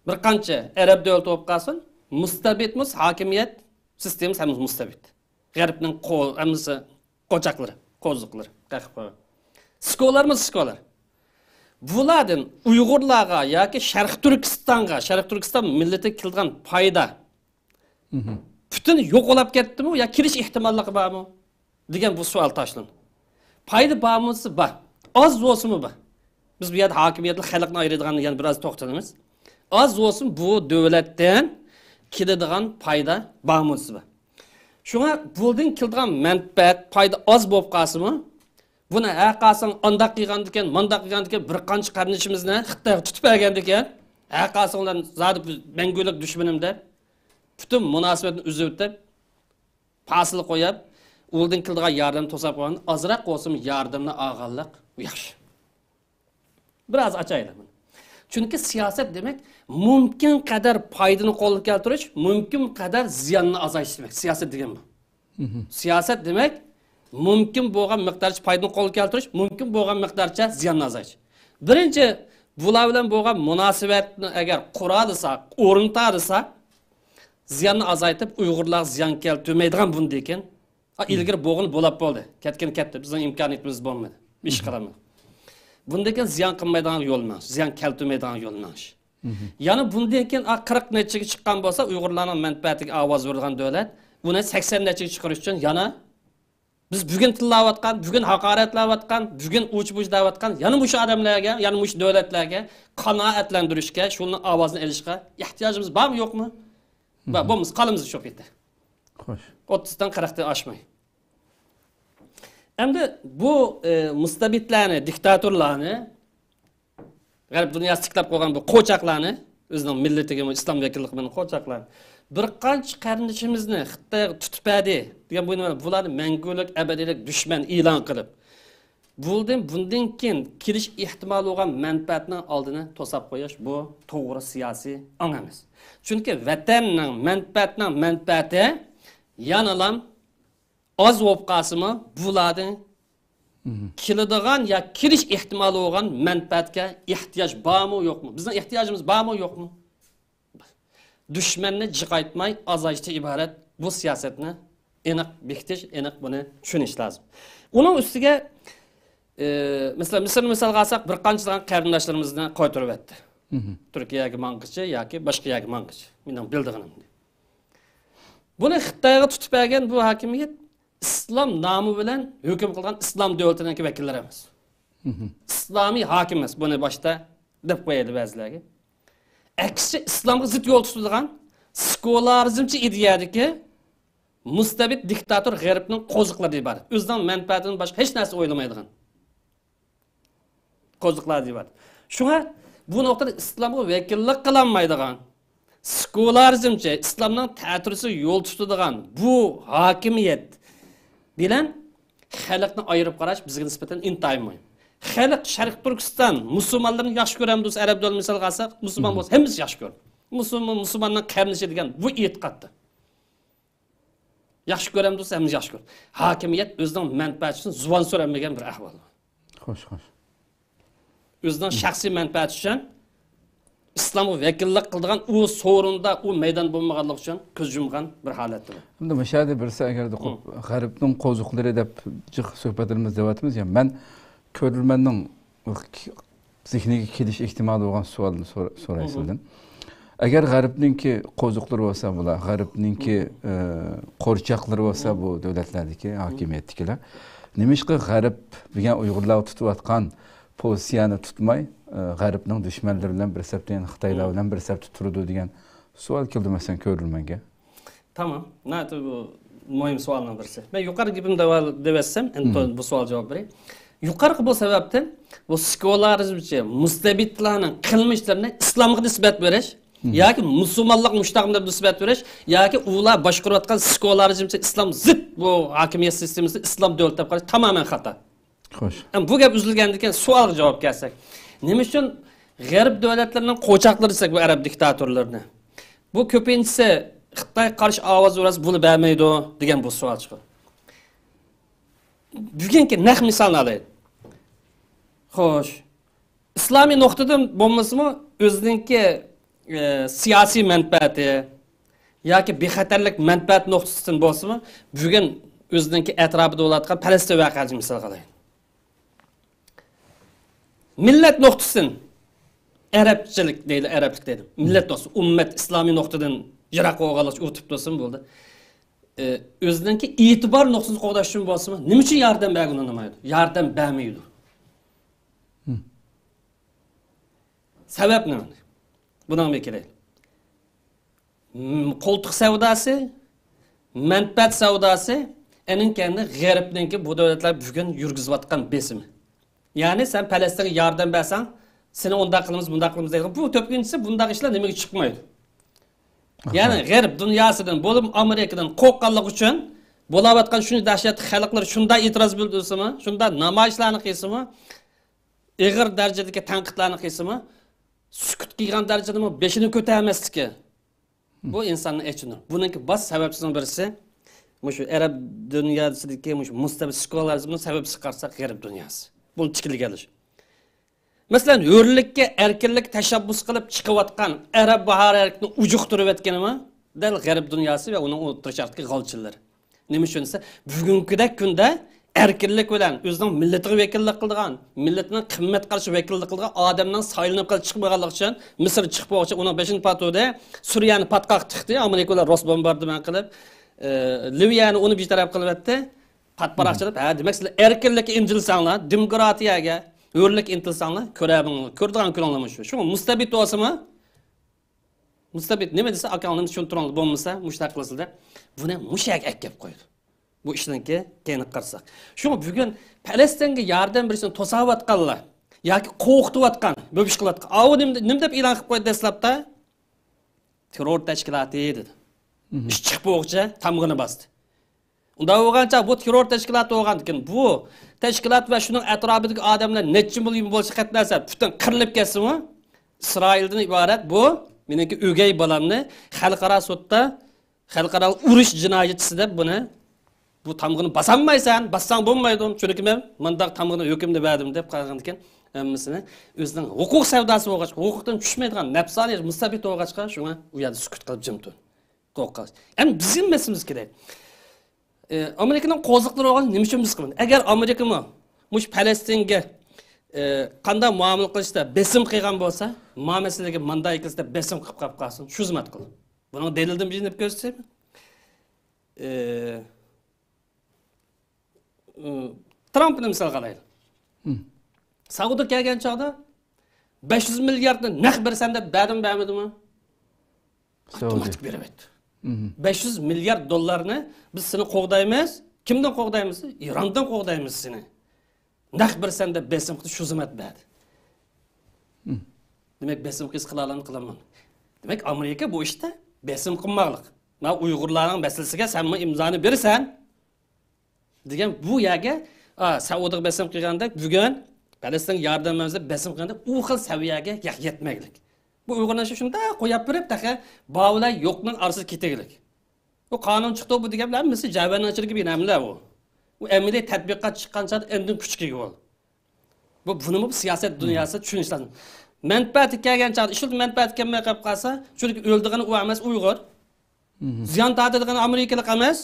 بىر قانچە ئەرەب دۆلىتى بولۇپ قالسۇن، مۇستەبىتمۇ ھاكىمىيەت سىستېمىسى ھەممىسى مۇستەبىت. غەربنىڭ قو-، ھەممىسى قوچاقلىرى، قوزۇقلىرى قېقىپ قويغان. سېكۇلارمۇ سېكۇلار. بۇلاردىن ئۇيغۇرلارغا ياكى شەرقىي تۈركىستانغا، شەرقىي تۈركىستان مىللىتىگە كېلىدىغان پايدا پۈتۈن يوقىلاپ كەتتىمۇ يا كېلىش ئېھتىماللىقى بارمۇ دېگەن بۇ سوئال تاشلىنىدۇ. پايدا بارمۇ دېسە بار. ئاز بولسىمۇ بار. بىز بۇ يەردە ھاكىمىيەتلىك خەلقنى ئايرىيدىغان يەنە بىر ئاز توختىلىمىز. ئاز بولسىمۇ بۇ دۆلەتتىن كېلىدىغان پايدا بارمۇ دېسە بار. شۇڭا بۇدىن كېلىدىغان مەنپەئەت، پايدا ئاز بولۇپ قالسىمۇ، بۇنى ھە قالساڭ ئانداق قىلغاندىكىن، مانداق قىلغاندىكىن، بىر قانچە قېرىندىشىمىزنى خىتايغا تۇتۇپ بەرگەندىكىن، ھە قالساڭلار زادى مەڭگۈلۈك دۈشمىنىم دەپ، پۈتۈن مۇناسىۋەتنى ئۈزۈۋېتىپ، پاسىل قويۇپ، ئۇلدىن كېلىدىغان ياردەمنى توساپ قويغان، ئازراق بولسىمۇ ياردەمنى ئالغانلىق ياخشى. بىر ئاز ئاچايلى بۇنى. چۈنكى سىياسەت دېمەك، مۇمكىن قەدەر پايدىنى قولغا كەلتۈرۈش، مۇمكىن قەدەر زىياننى ئازايتىش دېمەك. سىياسەت دېگەن بۇ. سىياسەت دېمەك، مۇمكىن بولغان مىقدارچە پايدىنى قولغا كەلتۈرۈش، مۇمكىن بولغان مىقدارچە زىياننى ئازايتىش. بىرىنچى، بۇلار بىلەن بولغان مۇناسىۋەتنى ئەگەر قۇرالىساق، ئورنىتالىساق، زىياننى ئازايتىپ، ئۇيغۇرلارغا زىيان كەلتۈرمەيدىغان بۇندىن كېيىن، ئا، ئىلگىرى بولغىنى بولاپ بولدى. كەتكىنى كەتتى. بىزنىڭ ئىمكانىيىتىمىز بولمىدى. ئىش قىلالمىدۇق. بۇندىن كېيىن زىيان قىلمايدىغان يول مېڭىش، زىيان كەلتۈرمەيدىغان يول مېڭىش. يەنە بۇندىن كېيىن، ئا، قىرىق نەچچىگە چىققان بولسا، ئۇيغۇرلارنىڭ مەنپەئەتىگە ئاۋاز بېرىدىغان دۆلەت، ئۇنى سەكسەن نەچچىگە چىقىرىش ئۈچۈن يەنە بىز بۈگۈن تىللاۋاتقان، بۈگۈن ھاقارەتلەۋاتقان، بۈگۈن ئۇچ-بۇچ دەۋاتقان يەنە مۇشۇ ئادەملەرگە، يەنە مۇشۇ دۆلەتلەرگە قانائەتلەندۈرۈشكە، شۇنىڭ ئاۋازىنى ئېلىشقا ئېھتىياجىمىز بارمۇ، يوقمۇ؟ بار، بولمىسا قالىمىز شۇ پېتى. خوش. ئوتتۇزدىن قىرىقتىن ئاشماي. ئەمدى بۇ، ئى، مۇستەبىتلەرنى، دىكتاتورلارنى، غەرب دۇنياسى تىكلەپ قويغان بۇ قوچاقلارنى، ئۆزىنىڭ مىللىتىگىمۇ، ئىسلام ۋەكىللىكى بىلەن قوچاقلار، بىر قانچە قېرىندىشىمىزنى خىتايغا تۇتۇپ بەردى دېگەن بۇ نېمە؟ بۇلارنى مەڭگۈلۈك، ئەبەدىيلىك دۈشمەن ئېلان قىلىپ، بۇندىن، بۇندىن كېيىن كېلىش ئېھتىمالى بولغان مەنپەئەتنىڭ ئالدىنى توساپ قويۇش، بۇ توغرا سىياسىي ئاڭ ئەمەس. چۈنكى ۋەتەننىڭ مەنپەئەتىنىڭ مەنپەئەتى يەنىلا ئاز بولۇپ قالسىمۇ، بۇلاردىن كېلىدىغان يا كېلىش ئېھتىمالى بولغان مەنپەئەتكە ئېھتىياج بارمۇ، يوقمۇ؟ بىزنىڭ ئېھتىياجىمىز بارمۇ، يوقمۇ؟ دۈشمەننى جىقايتماي ئازايتىشتىن ئىبارەت بۇ سىياسەتنى ئېنىق بېكىتىش، ئېنىق بۇنى چۈشىنىش لازىم. ئۇنىڭ ئۈستىگە، ئى، مەسىلەن، مىسىرنى مىسالغا ئالساق، بىر قانچىلىغان قېرىنداشلىرىمىزنى قايتۇرۇۋەتتى. تۈركىيەگە ماڭغىچە ياكى باشقا يەرگە ماڭغىچە، مېنىڭ بىلىدىغىنىم. بۇنى خىتايغا تۇتۇپ بەرگەن بۇ ھاكىمىيەت ئىسلام نامى بىلەن ھۆكۈم قىلغان ئىسلام دۆلىتىنىڭكى ۋەكىللىرى ئەمەس. ئىسلامىي ھاكىم ئەمەس. بۇنى باشتا دەپ قويايلى بەزىلەرگە. ئەكسىچە ئىسلامغا زىت يول تۇتىدىغان سېكۇلارىزمچى ئىدىيەدىكى مۇستەبىت دىكتاتور غەربنىڭ قوزۇقلىرىدىن ئىبارەت. ئۆزىنىڭ مەنپەئەتىدىن باشقا ھېچ نەرسە ئويلىمايدىغان قوزۇقلاردىن ئىبارەت. شۇڭا بۇ نۇقتىدا ئىسلامغا ۋەكىللىك قىلالمايدىغان، سېكۇلارىزمچە ئىسلامنىڭ تەتۈرىسىگە يول تۇتىدىغان بۇ ھاكىمىيەت بىلەن خەلقنى ئايرىپ قاراش بىزگە نىسبەتەن ئىنتايىن مۇھىم. خەلق شەرقىي تۈركىستان مۇسۇلمانلىرىنى ياخشى كۆرەمدۇ دېسە، ئەرەب دۆلىتى مىسالغا ئالساق، مۇسۇلمان بولسا ھەممىسى ياخشى كۆرىدۇ. مۇسۇلمان مۇسۇلماننىڭ قېرىندىشى دېگەن بۇ ئېتىقادتا. ياخشى كۆرەمدۇ دېسە، ھەممىسى ياخشى كۆرىدۇ. ھاكىمىيەت ئۆزىنىڭ مەنپەئەتى ئۈچۈن زۇۋان سۈرەلمىگەن بىر ئەھۋال. خوش، خوش. ئۆزىنىڭ شەخسىي مەنپەئەتى ئۈچۈن ئىسلامغا ۋەكىللىك قىلىدىغان ئۇ سورۇندا ئۇ مەيدان بولمىغانلىقى ئۈچۈن كۆز يۇمغان بىر ھالەتتە. ئەمدى مۇشۇ يەردە بىرسى ئەگەردە قوپ-، غەربنىڭ قوزۇقلىرى دەپ جىق سۆھبەتلىرىمىزدە دەۋاتىمىز يا، مەن كۆرۈرمەننىڭ زېھنىگە كېلىش ئېھتىمالى بولغان سوئالنى سور-، سوراي سىزدىن. ئەگەر غەربنىڭكى قوزۇقلىرى بولسا بۇلار، غەربنىڭكى، ئە، قورچاقلىرى بولسا بۇ دۆلەتلەردىكى ھاكىمىيەتتىكىلەر نېمىشقا غەرب دېگەن ئۇيغۇرلارغا تۇتۇۋاتقان پوزىتسىيەنى تۇتماي، ئە، غەربنىڭ دۈشمەنلىرى بىلەن بىر سەپتە، يەنى خىتايلار بىلەن بىر سەپتە تۇرىدۇ دېگەن سوئال كېلىدۇ، مەسىلەن، كۆرۈرمەنگە. تامام. ناھايىتى بۇ مۇھىم سوئالنىڭ بىرسى. مەن يۇقىرى گېپىمدە دەۋەتسەم، ئەمدى بۇ سوئال جاۋاب بېرەي. يۇقىرىقى بۇ سەۋەبتىن بۇ سېكۇلارىزمچى مۇستەبىتلارنىڭ قىلمىشلىرىنى ئىسلامغا نىسبەت بېرىش، ياكى مۇسۇلمانلىققا مۇشۇنداق دەپ نىسبەت بېرىش، ياكى ئۇلار باشقۇرۇۋاتقان سېكۇلارىزمچە ئىسلام زىت بۇ ھاكىمىيەت سىستېمىسى ئىسلام دۆلىتى دەپ قاراش تامامەن خاتا. خوش. ئەمما بۇ گەپ ئۈزۈلگەندىن كېيىن سوئالغا جاۋاب كەلسەك، نېمە ئۈچۈن غەرب دۆلەتلىرىنىڭ قوچاقلىرى دېسەك بۇ ئەرەب دىكتاتورلىرىنى؟ بۇ كۆپىنچىسى خىتايغا قارشى ئاۋاز ئۇرسا بولۇپ بەرمەيدۇ دېگەن بۇ سوئال چىقىدۇ. بۈگۈنكى نەق مىسالنى ئالايلى. خوش. ئىسلامىي نۇقتىدىن بولمىسىمۇ، ئۆزىنىڭكى، ئە، سىياسىي مەنپەئەتى ياكى بىخەتەرلىك مەنپەئەت نۇقتىسىدىن بولسىمۇ، بۈگۈن ئۆزىنىڭكى ئەتراپىدا بولۇۋاتقان پەلەستىن ۋەقەسىنى مىسالغا ئالايلى. مىللەت نۇقتىسىدىن، ئەرەبچىلىك دەيلى، ئەرەبلىك دەيلى. مىللەت نۇقتىسى، ئۈممەت ئىسلامىي نۇقتىدىن يىراق بولغانلىقى ئۇتۇپ تۇرسىمۇ بولدى. ئە، ئۆزىنىڭكى ئېتىبار نۇقتىسىنى قوغداش ئۈچۈن بولسىمۇ، نېمە ئۈچۈن ياردەم بەرگىلى ئۇنىمايدۇ؟ ياردەم بەرمەيدۇ. سەۋەب نېمە؟ بۇنىڭغا كېلەيلى. م، قولتۇق سەۋداسى، مەنپەئەت سەۋداسى، ئېنىڭ كەينىدە غەربنىڭكى بۇ دۆلەتلەر بۈگۈن يۈرگۈزۈۋاتقان بېسىمى. يەنى سەن پەلەستىنگە ياردەم بەرسەڭ، سېنى ئۇنداق قىلىمىز، بۇنداق قىلىمىز دەيدىغان. بۇ تۆپكىنچىسى بۇنداق ئىشلار نېمىگە چىقمايدۇ؟ يەنى غەرب دۇنياسىدىن، بولۇپمۇ ئامېرىكىدىن قورققانلىقى ئۈچۈن بولاۋاتقان شۇنچە دەھشەتلىك خەلقلەر شۇنداق ئېتىراز بىلدۈرسىمۇ، شۇنداق نامايىشلارنى قىلسىمۇ، ئېغىر دەرىجىدىكى تەنقىدلەرنى قىلسىمۇ، سۈكۈت قىلغان دەرىجىدىمۇ بېشىنى كۆتۈرمەسلىكى. بۇ ئىنساننى ئېچىنىدۇ. بۇنىڭكى باش سەۋەبچىسىنىڭ بىرسى، مۇشۇ ئەرەب دۇنياسىدىكى مۇشۇ مۇستەبىت سېكۇلارىزمنىڭ سەۋەبچىسىگە قارىساق، غەرب دۇنياسى. بۇنى تىكلىگەنلىشى. مەسىلەن، ھۆرلۈككە، ئەركىنلىككە تەشەببۇس قىلىپ چىقىۋاتقان ئەرەب باھارى ھەرىكىتىنى ئۇجۇقتۇرۇۋەتكىنىمۇ دەل غەرب دۇنياسى ۋە ئۇنىڭ ئوتتۇرا شەرقتىكى غالچىلىرى. نېمە ئۈچۈن دېسە، بۈگۈنكىدەك كۈندە ئەركىنلىك بىلەن ئۆزىنىڭ مىللىتىگە ۋەكىللىك قىلىدىغان، مىللىتىنىڭ قىممەت قارىشىغا ۋەكىللىك قىلىدىغان ئادەمنىڭ سايلىنىپ قېلىپ چىقمىغانلىقى ئۈچۈن، مىسىر چىقىپ بولغۇچە ئۇنىڭ بېشىنى پات ئۇردى، سۈرىيەنى پاتقاق تىقتى، ئمېرىكا بىلەن روس بومباردىمان قىلىپ، ئى، لىۋىيەنى ئۇنى بىتەرەپ قىلىۋەتتى. پاتپاراق چېلىپ، ھە، دېمەك، سىلەر ئەركىنلىككە ئىنتىلسەڭلار، دېموكراتىيەگە، ھۆرلۈككە ئىنتىلسەڭلار، كۆرەرمىڭلار، كۆرىدىغان كۈنۈڭلار مۇشۇ. شۇڭا مۇستەبىت بولسىمۇ، مۇستەبىت نېمە دېسە، ئاكاڭلارنى چۈشەنتۈرۈڭلار، بولمىسا مۇشۇنداق قىلىسىلەر دەپ، بۇنى مۇشۇ يەرگە ئەكەپ قويىدۇ. بۇ ئىشنىڭكى كەينىگە قارىساق. شۇڭا بۈگۈن پەلەستىنگە ياردەم بېرىشنى توساۋاتقانلار ياكى قورقۇتۇۋاتقان، بۆبۈش قىلىۋاتقان، ئاۋۇ نېمە، نېمە دەپ ئېلان قىلىپ قويدى دەسلەپتە؟ تېررور تەشكىلاتى دېدى. ئىش چىقىپ بولغۇچە تامغىنى باستى. ئۇنداق بولغانچە بۇ تېررور تەشكىلاتى بولغاندىكىن، بۇ تەشكىلات ۋە شۇنىڭ ئەتراپىدىكى ئادەملەر نەچچە مىليون بولسا قەتنەسە، پۈتۈن قىرىلىپ كەتسىمۇ، ئىسرائىلدىن ئىبارەت بۇ مېنىڭكى ئۆگەي بالامنى خەلقئارا سوتتا، خەلقئارا ئۇرۇش جىنايەتچىسى دەپ بۇنى، بۇ تامغىنى باسالمايسەن، باسساڭ بولمايدۇ، چۈنكى مەن مۇنداق تامغىنى ھۆكۈمنى بەردىم دەپ قالغاندىكىن، ھەممىسىنى ئۆزىنىڭ ھوقۇق سەۋداسى بولغاچقا، ھوقۇقتىن چۈشمەيدىغان نەپسانىيەت مۇستەبىت بولغاچقا، شۇڭا ئۇ يەردە سۈكۈت قىلىپ جىم تۇر. قورقاق. ئەمما بىزگە مەسىلىمىز كېرەك. ئە، ئامېرىكىنىڭ قوزۇقلىرى بولغان نېمە ئۈچۈن بىز قىلمىدى؟ ئەگەر ئامېرىكىمۇ مۇشۇ پەلەستىنگە، ئە، قانداق مۇئامىلە قىلىشتا بېسىم قىلغان بولسا، ما مەسىلىگە مانداق ئىككىلىسىدە بېسىم قىلىپ قاپ قالسۇن، شۇ خىزمەت قىل. بۇنىڭ دەلىلىدىن بىرنى دەپ كۆرسىتەيمەن. ئە، ئە، ترامپنى مىسالغا ئالايلى. سەئۇدىغا كەلگەن چاغدا بەش يۈز مىلياردنى نەق بېرىسەن دەپ بەردىمۇ، بەرمىدىمۇ؟ سەئۇدى. ئاپتوماتىك بېرىۋەتتى. بەش يۈز مىليارد دوللارنى بىز سېنى قوغدايمىز. كىمدىن قوغدايمىز؟ ئىراندىن قوغدايمىز سېنى. نەق بېرىسەن دەپ بېسىم قىلدى، شۇ زىممەت بەردى. دېمەك، بېسىم قىلسا قىلالامدۇ، قىلالمامدۇ؟ دېمەك، ئامېرىكا بۇ ئىشتا بېسىم قىلماقلىق. مانا ئۇيغۇرلارنىڭ مەسىلىسىگە سەنمۇ ئىمزانى بېرىسەن دېگەن بۇ يەرگە، ئا، سەئۇدىغا بېسىم قىلغاندەك، بۈگۈن پەلەستىنگە ياردەم بېرىمىز دەپ بېسىم قىلغاندەك، ئۇ خىل سەۋىيەگە يە-، يەتمەكلىك. بۇ ئۇيغۇرلارنى شۇنداق قويۇپ بېرىپ، تېخى بار بىلەن يوقنىڭ ئارىسىدا كېتىگلىك. بۇ قانۇن چىقتى، بۇ دېگەن بىلەن ھەممىسى جەۋھەرنىڭ ئىچىدىكى بىر نەملەر ئۇ. ئۇ ئەمەلىي تەتبىقات چىققان چاغدا ئاندىن كۈچكە ئىگە بولىدۇ. بۇ، بۇنىمۇ سىياسەت دۇنياسى چۈشىنىش لازىم. مەنپەئەتى كەلگەن چاغدا، ئىشلىتىپ مەنپەئەتى كەلمەي قېلىپ قالسا، چۈنكى ئۆلىدىغىنى ئۇ ئەمەس، ئۇيغۇر. زىيان تارتىدىغىنى ئامېرىكىلىق ئەمەس،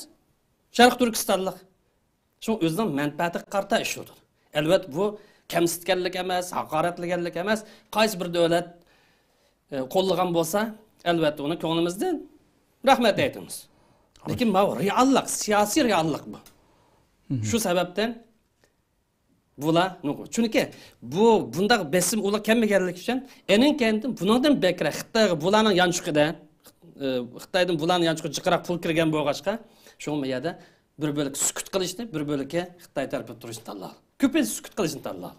شەرقىي تۈركىستانلىق. شۇڭا ئۆزىنىڭ مەنپەئەتىگە قارىتا ئىشلىتىدۇ. ئەلۋەتتە، بۇ كەمسىتكەنلىك ئەمەس، ھاقارەتلىگەنلىك ئەمەس. قايسى بىر دۆلەت، ئە، قوللىغان بولسا، ئەلۋەتتە، ئۇنى كۆڭلىمىزدىن رەھمەت ئېيتىمىز. لېكىن ماۋۇ رېئاللىق، سىياسىي رېئاللىق بۇ. شۇ سەۋەبتىن بۇلار، چۈنكى بۇ، بۇنداق بېسىم ئۇلار كەلمىگەنلىكى ئۈچۈن، ئېنىڭ كەينىدىن بۇنىڭدىن بەكرەك خىتايغا بۇلارنىڭ يانچۇقىدا، ئە، خىتايدىن بۇلارنىڭ يانچۇقىغا جىقراق پۇل كىرگەن بولغاچقا، شۇڭا بۇ يەردە بىر بۆلىكى سۈكۈت قىلىشنى، بىر بۆلىكى خىتاي تەرىپىدە تۇرۇشنى تاللىدى. كۆپىنچە سۈكۈت قىلىشنى تاللىدى.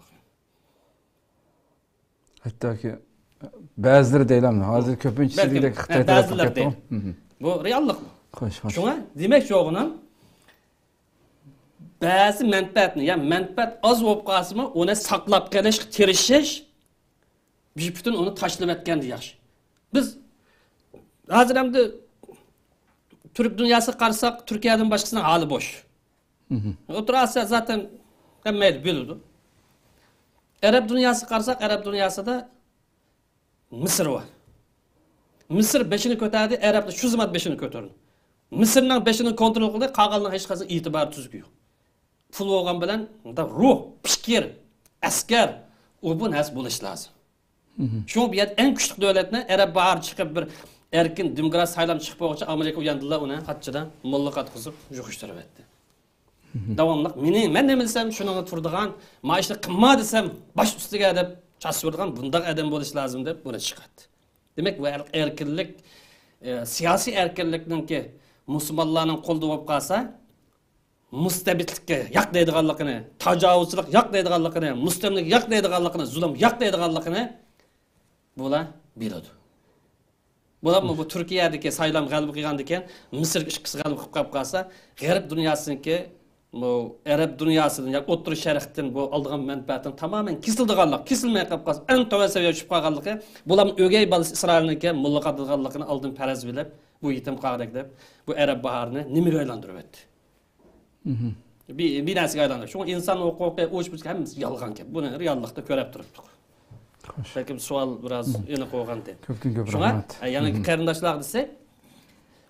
ھەتتاكى بەزىلىرى دەيلى، ھازىر كۆپىنچىسى بەلكىم، دېگۈدەك خىتاي تەرەپكە بەزىلىرى كەتتىغۇ. دەيلى. بۇ رېئاللىق. خوش، خوش. شۇڭا دېمەكچى بولغىنىم، بەزى مەنپەئەتنى، يا مەنپەئەت ئاز بولۇپ قالسىمۇ، ئۇنى ساقلاپ قېلىشقا تىرىشىش، بىز پۈتۈن ئۇنى تاشلىۋەتكەندە ياخشى. بىز ھازىر ئەمدى تۈرك دۇنياسىغا قارىساق، تۈركىيەدىن باشقىسىنىڭ ھالى بوش. ئوتتۇرا ئاسىيا زاتەن ھەممەيلى بىلىدۇ. ئەرەب دۇنياسىغا قارىساق، ئەرەب دۇنياسىدا مىسىر بار. مىسىر بېشىنى كۆتەردى، ئەرەبلەر شۇ زامان بېشىنى كۆتۈردى. مىسىرنىڭ بېشىنى كونترول قىلدى، قالغاننىڭ ھېچقايسىنىڭ ئېتىبارى تۈزۈكى يوق. پۇل بولغان بىلەن، مۇنداق روھ، پىكىر، ئەسكەر، ئۇ بۇ نەرسە بولۇشى لازىم. شۇڭا بۇ يەردە ئەڭ كۈچلۈك دۆلەتنى ئەرەب باھارى چىقىپ، بىر ئەركىن دېموكرات سايلام چىقىپ بولغۇچە ئامېرىكا ئۇ ياندىلا ئۇنى قاچىدا موللا قاتقۇزۇپ يىغىشتۇرۇۋەتتى. داۋاملىق مېنى، مەن نېمە دېسەم شۇنىڭغا تۇرىدىغان، ما ئىشنى قىلما دېسەم باش ئۈستىگە دەپ چاچ سۈرىدىغان بۇنداق ئادەم بولۇش لازىم دەپ بۇنى چىقاتتى. دېمەك، بۇ ئەر-، ئەركىنلىك، ئە، سىياسىي ئەركىنلىكنىڭكى مۇسۇلمانلارنىڭ قولىدا بولۇپ قالسا، مۇستەبىتلىككە ياق دەيدىغانلىقىنى، تاجاۋۇزچىلىق ياق دەيدىغانلىقىنى، مۇستەملىكە ياق دەيدىغانلىقىنى، زۇلۇم ياق دەيدىغانلىقىنى بۇلار بىلىدۇ. بولۇپمۇ بۇ تۈركىيەدىكى سايلام غەلىبە قىلغاندىن كېيىن، مىسىرغا ئىككىسى غەلىبە قىلىپ قېلىپ قالسا، غەرب دۇنياسىنىڭكى بۇ ئەرەب دۇنياسىدىن ياكى ئوتتۇرا شەرقتىن بۇ ئالىدىغان مەنپەئەتنىڭ تامامەن كېسىلىدىغانلىق، كېسىلمەي قېلىپ قالسا، ئەڭ تۆۋەن سەۋىيەگە چۈشۈپ قالغانلىقى، بۇلارنىڭ ئۆگەي بالىسى ئىسرائىلنىڭكى موللا قاتىدىغانلىقىنى ئالدىن پەرەز بىلىپ، بۇ يېتىم قاغىدەك دەپ، بۇ ئەرەب باھارىنى نېمىگە ئايلاندۇرۇۋەتتى؟ بىر، بىر نەرسىگە ئايلاندۇرۇۋەتتى. شۇڭا ئىنسان ھوقۇقى، ئۇچ بۇچ ھەممىسى يالغان گەپ. بۇنى رېئاللىقتا كۆرۈپ تۇرۇپتۇق. خوش. بەلكىم سوئال بىراز ئېنىق بولغان دەپ. كۆپتىن كۆپ شۇڭا، رەھمەت. ئە، يەنە قېرىنداشلارغا دېسەك،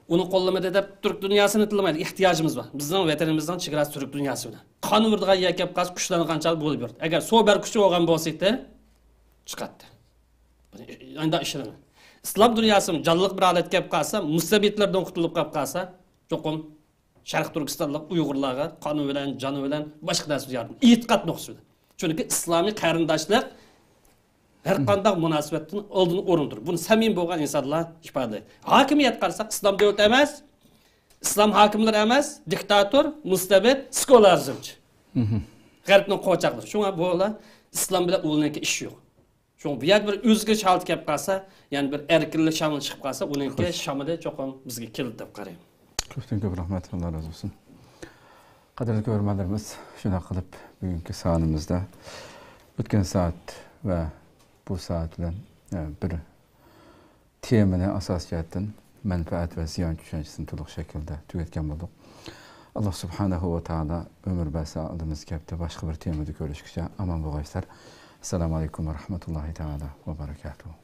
ئۇنى قوللىمىدى دەپ تۈرك دۇنياسىنى تىللىمايلى. ئېھتىياجىمىز بار. بىزنىڭ ۋەتىنىمىزنىڭ چېگراسى تۈرك دۇنياسى بىلەن. قان ئۇرىدىغان يەر كەپ قالسا، كۈچلەنگەن چاغ بولۇپ يۈردى. ئەگەر سوبەر كۈچى بولغان بولسا ئىدى، چىقاتتى. ئانداق ئىشىنىمەن. ئىسلام دۇنياسى جانلىق بىر ھالەتكە كەپ قالسا، مۇستەبىتلەردىن قۇتۇلۇپ قاپ قالسا، چوقۇم شەرقىي تۈركىستانلىق ئۇيغۇرلارغا قانى بىلەن، جانى بىلەن، باشقا نەرسە ياردەم، ئېتىقاد نۇقتىسى بىلەن. چۈنكى ئىسلامىي قېرىنداشلىق ھەر قانداق مۇناسىۋەتتىن ئالدىن ئورۇندۇر. بۇنى سەمىمىي بولغان ئىنسانلار ئىپادىلەيدۇ. ھاكىمىيەت قارىساق، ئىسلام دۆلىتى ئەمەس، ئىسلام ھاكىملىرى ئەمەس، دىكتاتور، مۇستەبىت، سېكۇلارىزمچى. غەربنىڭ قوچاقلىرى. شۇڭا بۇلار ئىسلام بىلەن ئۇلىنىڭكى ئىشى يوق. شۇڭا بۇ يەردە بىر ئۆزگىرىش ھالىتى كەپ قالسا، يەنى بىر ئەركىنلىك شامىلى چىقىپ قالسا، ئۇنىڭكى شامىلى چوقۇم بىزگە كېلىدۇ دەپ قارايمەن. كۆپتىن كۆپ رەھمەت، ئاللا رازى بولسۇن. قەدىرلىك كۆرۈرمەنلىرىمىز، شۇنداق قىلىپ بۈگۈنكى سانىمىزدا ئۆتكەن سائەت ۋە بۇ سائەت بىلەن، ئە، بىر تېمىنى ئاساسىي جەھەتتىن مەنپەئەت ۋە زىيان چۈشەنچىسىنى تولۇق شەكىلدە تۈگەتكەن بولدۇق. ئاللا سۇبھانەھۇ ۋە تائالا ئۆمۈر بەرسە، ئالدىمىزدىكى ھەپتە باشقا بىر تېمىدا كۆرۈشكىچە ئامان بولغايسىلەر. ئەسسالامۇ ئەلەيكۇم ۋە رەھمەتۇللاھى تائالا ۋە بەرەكاتۇھۇ.